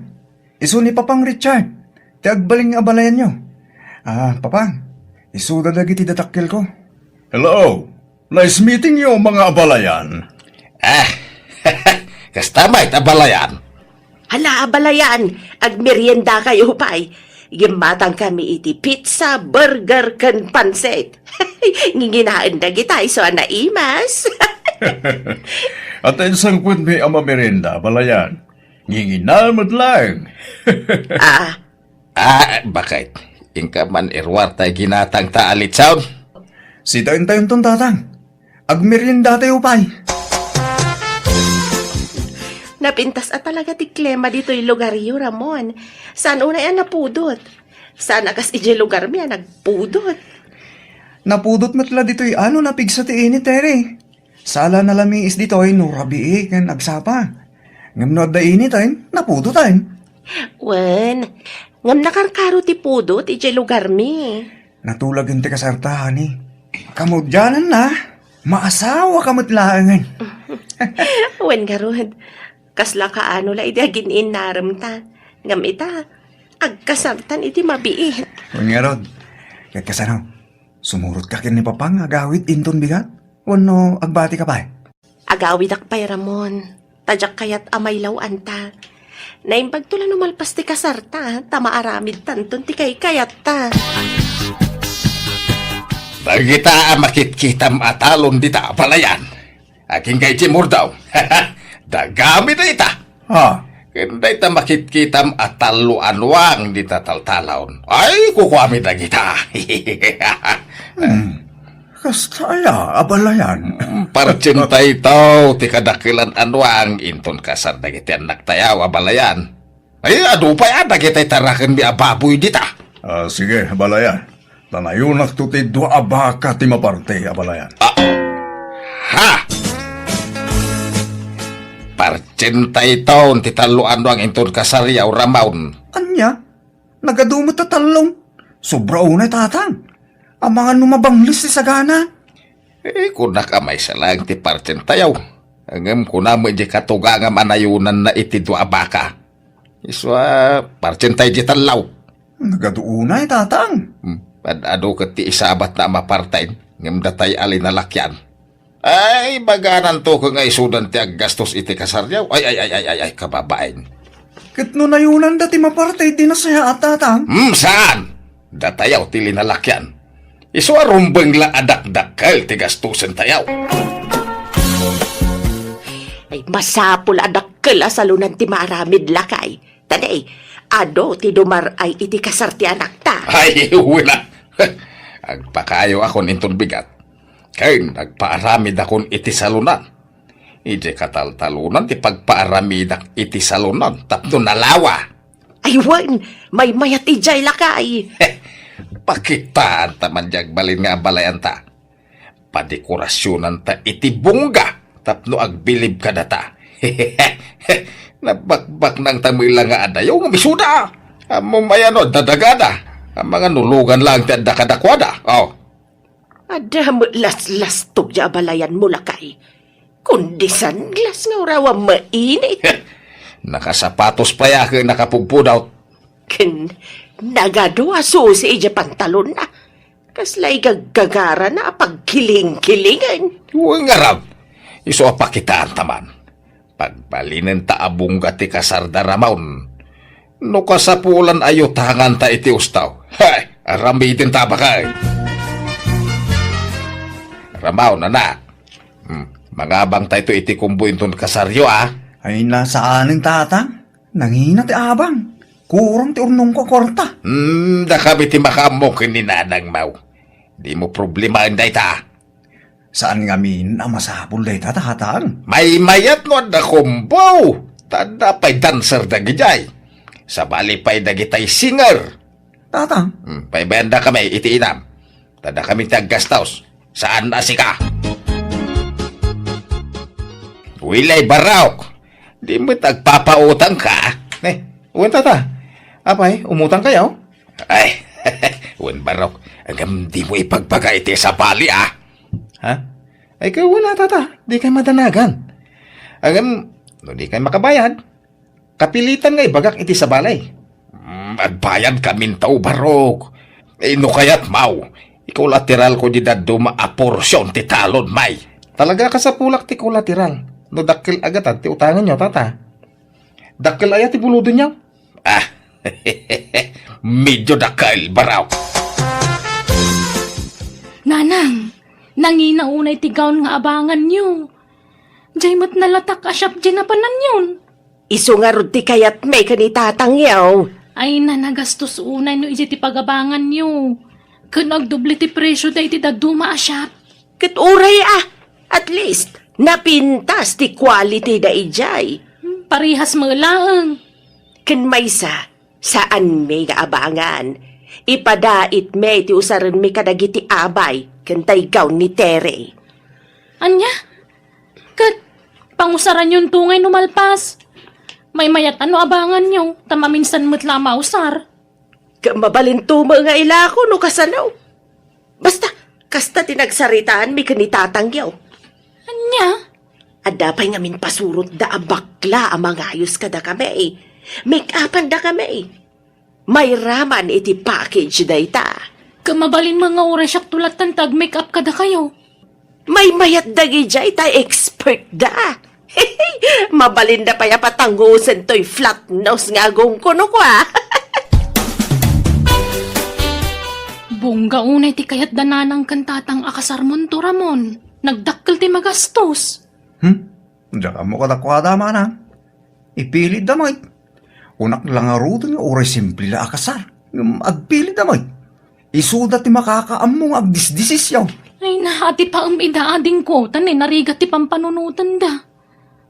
isu ni Papang Richard, ti agbalin nga abalayanyo. Ah, Papang, isuda dagiti dadakkelko. Hello! Nice meeting you, mga abalayan. Ah, kasta met, abalayan. Hala, abalayan, agmeriendakayo pay. Gimmatangkami iti pizza, burger, ken pansit. Nginginaen dagita isu a naimas. At insangkuenmi a mamerienda, abalayan. Ngingina met laeng. Ah. Ah, baket? Inka man iruar tay ginatangta a litson? Sitaentayon ton, Tatang. Agmeriendatayo pay. Napintas a talaga ti klima ditoy lugaryo, Ramon. Saan unay a napudot? Saan a kas idiay lugarmi a nagpudot? Napudot met la ditoy a no napigsa ti init, Tere. Sala nalamiis ditoy no rabii ken agsapa. Ngem no adda initen, napudoten. Wen, ngem nakarkaro ti pudot idiay lugarmi. Natulagen ti kasarta, honey. Kamaudiananna, maasawa ka met laengen. Wen ngarud, kasla kaano la idi agin-innaremta. Ngem ita, agkasartan iti mabiit. Wen ngarud, ket kasano? Sumurot ka ken ni Papang agawid inton bigat? Wenno agbati ka pay? Agawidak pay, Ramon. Ta diak kayat a mailaw-anta. Naimbagto la no malpas ti kasarta, ta maaramidtanton ti kaykayatta. Dagita a makitkitam a talon dita, abalayan. Agingga iti murdaw. Dagami dayta. Ha? Ken dayta makitkitam a tallo a nuang dita taltalon. Ay, kukuami dagita. Hmm. Kasta aya, abalayan? Partsenta itaw ti kadakkelan a nuang inton kasar dagiti annaktayo, abalayan. Ay, adu pay a dagiti tarakenmi a baboy dita. Ah, sige, abalayan. Ta nayunakto ti dua a baka ti maparte, abalayan. Ah, ha! Partsenta itaw ti tallo a nuang inton kasaryo, Ramon. Ania? Nagadu met a tallo. Sobra unay, Tatang. Amangan no mabangles ti sagana. Eh, kunak a maysa laeng ti partsentayo. Ngem kuna met diay katugangam a nayunanna iti dua a baka. Isu a partsentay diay tallo. Nagadu unay, Tatang. Hmm, ad-adu ket ti isabatna a maparten, ngem datay a linalakian. Ay, bagananto ken nga isudan ti aggastos iti kasaryo. Ay, ay, ay, ay, ay, ay, kababain. Ket no nayunanda ti maparte, di nasayaat, Tatang? Hmm, saan? Datayo ti linalakian. Isu a rumbeng la a dakdakkel ti gastusentayo. Ay, masapul a dakkel a salonan ti maaramid, lakay. Ta ne, adu ti dumar-ay iti kasar ti anakta. Ay, wen a. Agpakaayakon inton bigat. Ken agpaaramidakon iti salonan. Idiay kataltalonan ti pagpaaramidak iti salonan tapno nalawa. Ay, wen, maymayat idiay, lakay. Pakitaanta man diay agbalin nga abalayanta. Padekorasionanta iti bungga tapno agbilib kadata. Nabakbaknangta met la nga adayo ngem isuda. Ammom aya no adda dagada. Amangan no lugan laeng ti adda kadakuada. Oh. Adda met laslastog diay abalayanmo, lakay. Kundi sunglass nga uraw a mainit. Nakasapatos pay a ket nakapudpudot. Ken nagadu a susi idiay pantalonna. Kasla igaggagarana a pagkilingkilingen. Wen ngarud, isu a pakitaanta man. Pagbalinenta a bungga ti kasar da Ramon. No kasapulan a yutanganta iti usto. Hay, aramidenta a baket. Ramon, anak. Hmm, mangabangtayto iti kumbo inton kasaryo, a? Ay, saanen, Tatang. Nangina ti abang. Kurang ti urnongko a kuarta. Hmm, dakami ti makaammo ken ni nanang, Mau. Dimo problemaen dayta. Saan ngamin a masapul dayta, Tatang? Maymayat no adda combo. Ta adda pay dancer dagidiay. Sabali pay dagitay singer. Tatang? Hmm, paybayan dakami iti inam. Ta dakami ti aggastos. Saan a sika? Wilay, Barok. Di met agpapautangka. Eh, wen, Tata. Apay, umutangkayo? Ay, wen, Barok. Ngem dimo ipagbaga iti sabali, a. Ha? Ay, ket wen a, Tata. Dikay madanagan. Ngem, no dikay makabayad, kapilitan nga ibagak iti sabali. Mm, agbayadkamin ta, Barok. Eh, no kayat, Mau, ikolateralko di dadduma a porsion ti talon, may. Talaga a kasapulak ti kolateral. No dakkel a gatad ti utanganyo, Tata. Dakkel aya ti bulodenyo? Ah, medyo dakkel, Barok. Nanang, nangina unay ti gown nga abanganyo. Jay met nalatak a shop jay napananyon. Isu ngarud ti kayatmi ken ni Tatangyo. Ay, na, nagastos unay no idiay ti pagabanganyo. Ken agdoble ti presio da iti dadduma a shop. Ket uray a, at least, napintas ti quality da idiay. Hmm, parehas met laeng. Ken maysa, saanmi nga abangan. Ipadaitmi ti usarenmi kadagiti abay ken tay gown ni Tere. Ania? Ket pangusaranyonto ngay no malpas? Maymayat a no abanganyo, ta maminsan met la a mausar. Ket mabalinto met nga ilako no kasano. Basta, kasta ti nagsaritaanmi ken ni Tatangyo. Ania? Adda pay ngamin pasurotda a bakla a mangayos kadakami. Make-upandakami. Mairaman iti package dayta. Ket mabalin met nga uray siakto latta ti ag-make-up kadakayo. Maymayat dagidiay ta expert da. Mabalinda pay a patangosen toy flat nose nga agongko no kua. Bongga unay ti kayat da nanang ken tatang a kasarmonto, Ramon. Nagdakkel ti magastos. Hmm? Diak ammo kadakuada, manang. Ipilitda met. Kunak la ngaruden nga uray simple la a kasar. Ngem agpilitda met. Isuda ti makakaammo nga agdisdisisyon. Ay, naati pa em ida adingko, ta ni narigat ti pampanunotenda.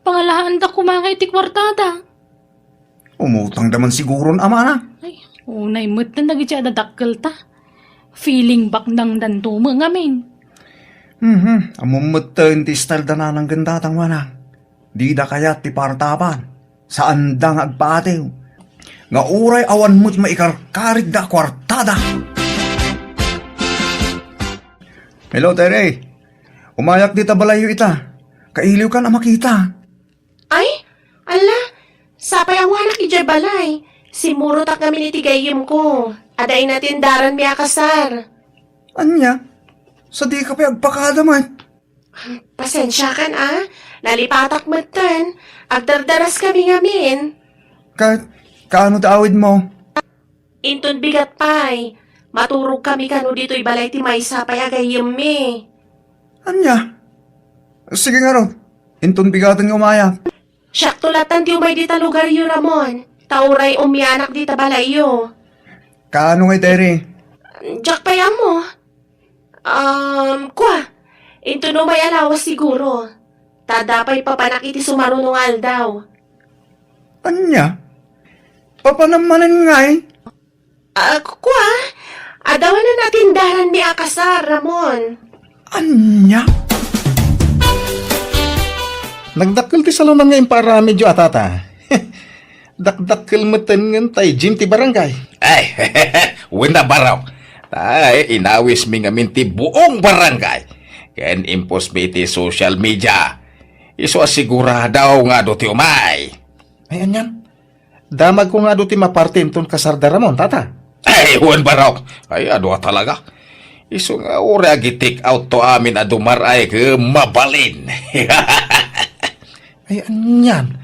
Pangalaanda koma nga iti kuartada. Umutangda man siguron, amana. Ay, unay met na dagiti adadakkelta. Feeling baknangdanto met ngamin. Mhm, ammom metten ti style da nanang ken tatang, manang. Dida kayat ti partaban. Saanda nga agpaatiw. Nga uray awan met maikarkarigda a kuartada. Hello, Tere. Umayak dita balayyo ita. Kailiwkan a makita. Ay, ala, sapay awanak idiay balay. Simmurotak ngamin iti gayyemko. Adda inatendaranmi a kasar. Ania? Sadika pay agpakada met. Pasensiakan a, nalipatak metten. Agdardaraskami ngamin. Ka-, kaano ti awidmo? Inton bigat pay, maturogkami kano ditoy balay ti maysa pay a gayyemmi. Ania? Sige ngarud, inton bigaten nga umayak. Siakto lattan ti umay dita lugaryo, Ramon, ta uray umianak dita balayyo. Kaano ngay, Tere? Diak pay ammo. Um, kua, inton umay a lawas siguro. Ta adda pay papanak iti sumaruno nga aldaw. Ania? Papanam manen ngay? Ah, kua, adda awan a natendaranmi a kasar, Ramon. Ania? Nagdakkel ti salonan nga impaaramidyo a tata. Dakdakkel metten ngen tay gym ti barangay. Ay, wen a, Barok. Tay, inawismi ngamin ti buong barangay. Ken imposmi iti social media. Isu a sigurado nga adu ti umay. Ay, anian? Damagko nga adu ti maparte inton kasarda Ramon, tata. Ay, wen, Barok. Ay, adu a talaga. Isu nga uray agi-take out to amin a dumar-ay ket mabalin. Ay, anian?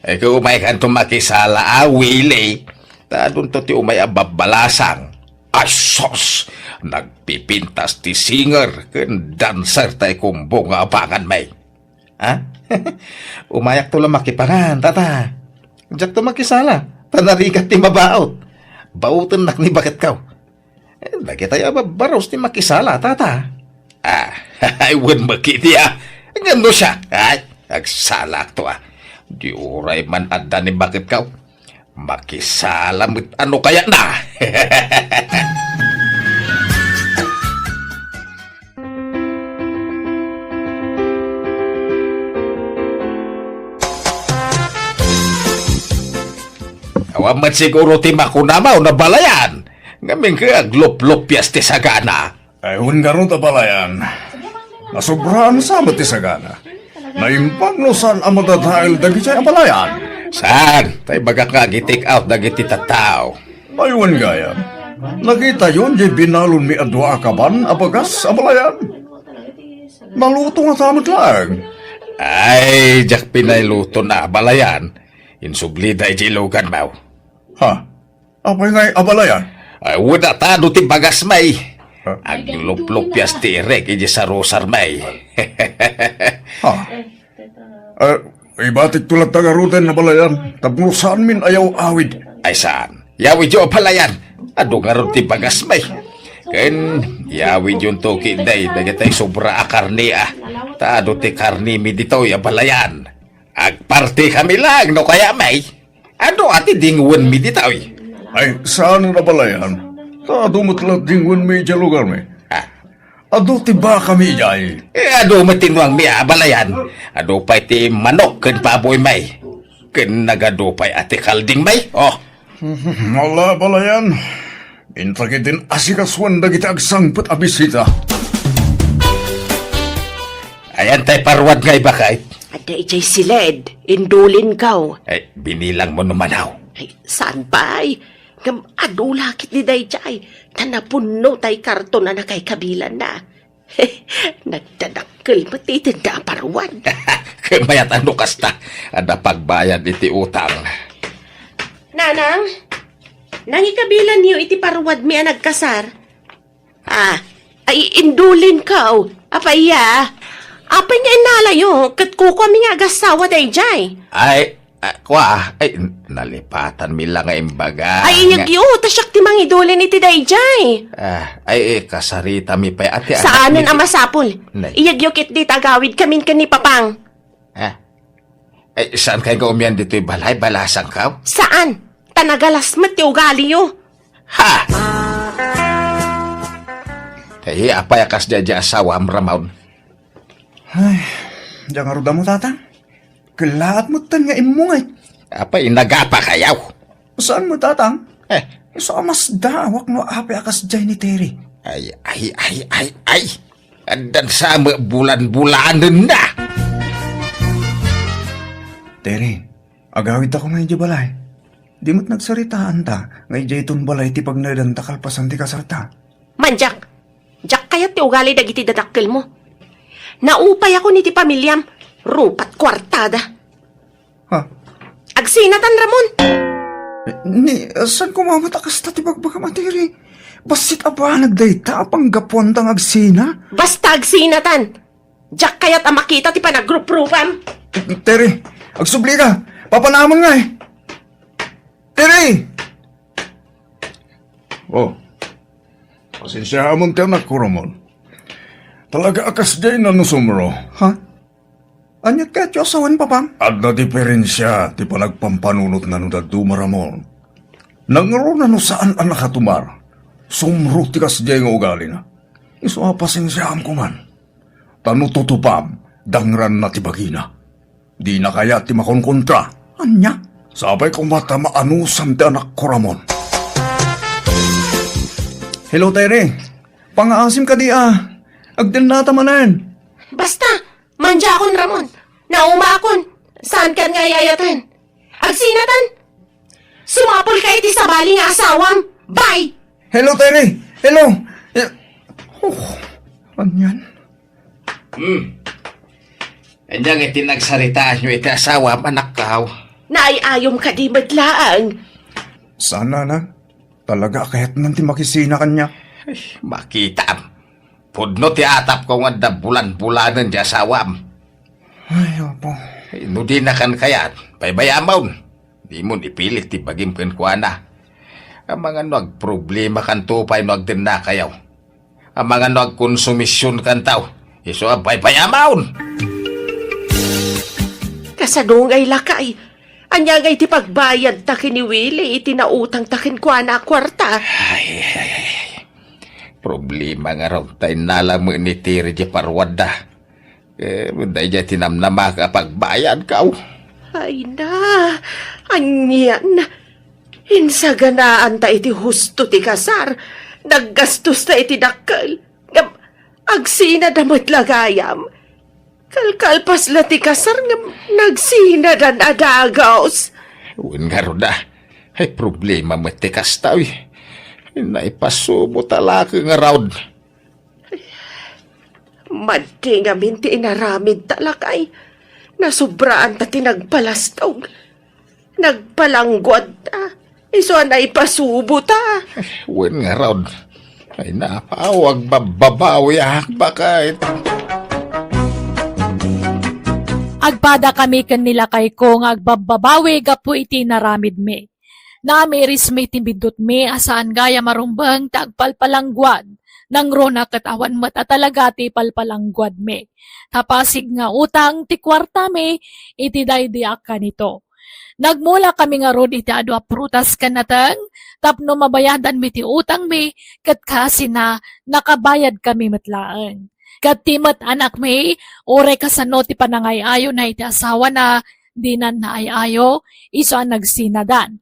Ay, ket umaykanto makisala a, Willie. Ta adunto ti umay a babbalasang. Ay, sus! Nagpipintas ti singer ken dancer tay kumbo nga abanganmi. Ha? Umayakto la makipangan, tata. Diakto makisala. Panarigat ti mabaut. Bautennak ni baketko. Eh, dagitay a babbarus ti makisala, tata. Ah, ay, wen makiti, ah. Ngem no siak, ay, agsalakto, ah. Di uray man adda ni baketko. Makisala met ano kayatna. Awan met siguro ti makunam a balayan. Ngamin ket agluplupias ti sagana. Ay, wen ngarud a balayan. Nasobraan sa met ti sagana. Naimbag no saan a madadael dagiti a balayan. Saan? Tay bagak nga agi-take out dagiti tattao. Ay, wen gayam. Nakitayon di binalonmi a dua a kaban a bagas a balayan. Naluto nga ta met laeng. Ay, diak pinay luto na balayan. Insublida iti ilugan mo. Ha? Apay ngay a balayan? Ay, wen a tado ti bagas may. Ha? Agluplupias ti irek iti sarusar may. Ha? Eh, ibatikto latta ngaruden a balayan, tapno saanmin a yaw-awid. Ay saan? Yawidyo a balayan. Adu ngarud ti bagas may. Ken, yawidyonto ketdi dagitay sobra a karne, ah. Ta adu ti karnemi ditoy a balayan. Agpartikami laeng no kaya may. Adu a ti dingwenmi ditoy. Ay, saan a balayan? Ta adu met la dingwenmi idiay lugarmi. Ah, Adu ti bakami idiay. Eh, adu met ti nuangmi a balayan. Adu pay ti manok ken baboy may. Ken nagadu pay a ti kalding may. Oh. Ala, balayan. Intak iti asikasuan dagiti agsangpet a bisita. Ayan tay paruwad nga ibakay. Adda idiay siled, indulinko. Ay, binilang mo naman aw. Ay, saan pay? Ngem adu la ketdi daydiay, ta napunno tay karton a nakaykabilanna. Nagdadakkel met ti itedda a paruwad. Ket mayat a no kasta, adda pagbayad iti utang. Nanang, nangikabilanyo iti paruwadmi a nagkasar? Ah, ay, indulinko. Apay ya? Apay nga innalayo? Ket kukuami nga agassawa daydiay. Ay, ah, kua, ay, nalipatanmi la nga imbaga. Ay, nga iyagyo, ta siak ti mangidulin iti daydiay. Ah, ay, eh, kasaritami pay, ati, anak. Saanen a masapul. Nay. Iyagyo ketdi ta agawidkamin ken ni Papang. Ah, ay, saan kay nga umian ditoy balay? Balasangko? Saan? Ta nagalas met ti ugaliyo. Ha! Ay, apay a kasdiay di asawam, Ramon? Ay, diak ngarud ammo, Tatang. Kellaat metten nga immungay. Apay, nagapa kayaw? Saan mo, Tatang? Eh. Isu a masdaawak no apay a kasdiay ni Terry. Ay, ay, ay, ay, ay. Addan sa met bulan-bulanenna. Terry, agawidta koma idiay balay. Di met nagsaritaanta nga idiay ton balay ti pagnaedanta kalpasan ti kasarta. Mandiak, diak kayat ti ugali dagiti dadakkelmo. Naupayakon iti pamiliam, rupat kuartada. Ha? Agsinatan, Ramon! Ni, saan koma met a kasta ti bagbagam a Terry? Bassit a banag dayta a panggapuanta nga agsina? Basta agsinatan! Diak kayat a makita ti panagruprupam. Terry, agsublika! Papanamon nga eh! Terry! Oh, pasensiaamon ti anakko, Ramon. Talaga a kasdiay nanusumro. Ha? Aniat kayatyo a sawen, Papang? Adda diperensia ti panagpampanunotna no dadduma, Ramon. Nangruna no saan a nakatumar, sumro ti kasdiay nga ugalina. Isu a pasensiaam koman. Ta no tutupam, dangranna ti bagina. Dina kayat ti makonkontra. Ania? Sapay koma ta maanusam ti anakko, Ramon. Hello, Terry. Pangaasim kadi a. Agdennata manen. Basta, mandiakon, Ramon. Naumakon. Saan kan nga ayayaten? Agsinatan! Sumapulka iti sabali nga asawam! Bye! Hello, Terry! Hello! Eh, oh, anian? Hmm. Ania nga iti nagsaritaanyo iti asawam, anakko? Naay-ayom kadi met laeng. Saan, Nana. Talaga a kayatnan ti makisina kaniak. Ay, makitaam. Pudno ti atapko nga adda bulan-bulanen ti asawam. Ay, Apo. Ay, no dinakan kayat, baybay-amon. Dimon ipilit ti bagim kenkuana. Amangan no agproblemakanto pay no agdennakayo. Amangan no agkonsumisionkanto. Isu a baybay-amon! Kasano ngay, lakay? Ania ngay ti pagbayadta ken ni Willie iti nautangta kenkuana a kuarta? Ay, ay, ay, ay. Problema ngarud ta innala met ni Terry diay paruarda. Eh, daydiay ti namnamaka a pagbayadko. Ay na, anian. Insaganaanta iti husto ti kasar. Naggastosta iti dakkel. Ngem agsinada met la gayam. Kalkalpas la ti kasar ngem nagsinadan a dagus. Wen ngarud a. Ay, problema met ti kasta, uy. Naipasubo ta la ket ngarud. Madi ngamin ti inaramidta, lakay. Nasobraanta ti nagpalastog. Nagpalangguadta. Isu a naipasubota. Wen ngarud. Ay, napaw, agbabbabawiak, baket. Agpadakami ken ni lakayko nga agbabbabawi gapu iti inaramidmi. Naamirismi ti biddutmi a saan gayam a rumbeng ti agpalpalangguad. Nangruna ket awan met a talaga ti palpalangguadmi. Ta pasig nga utang ti kuartami iti daydi a kanito. Nagmulakami ngarud iti adu a prutas ken nateng tapno mabayadanmi ti utangmi, ket kasina nakabayadkami met laeng. Ket ti met anakmi, uray kasano ti panangay-ayona iti asawana, dinan naay-ayo, isu a nagsinadan.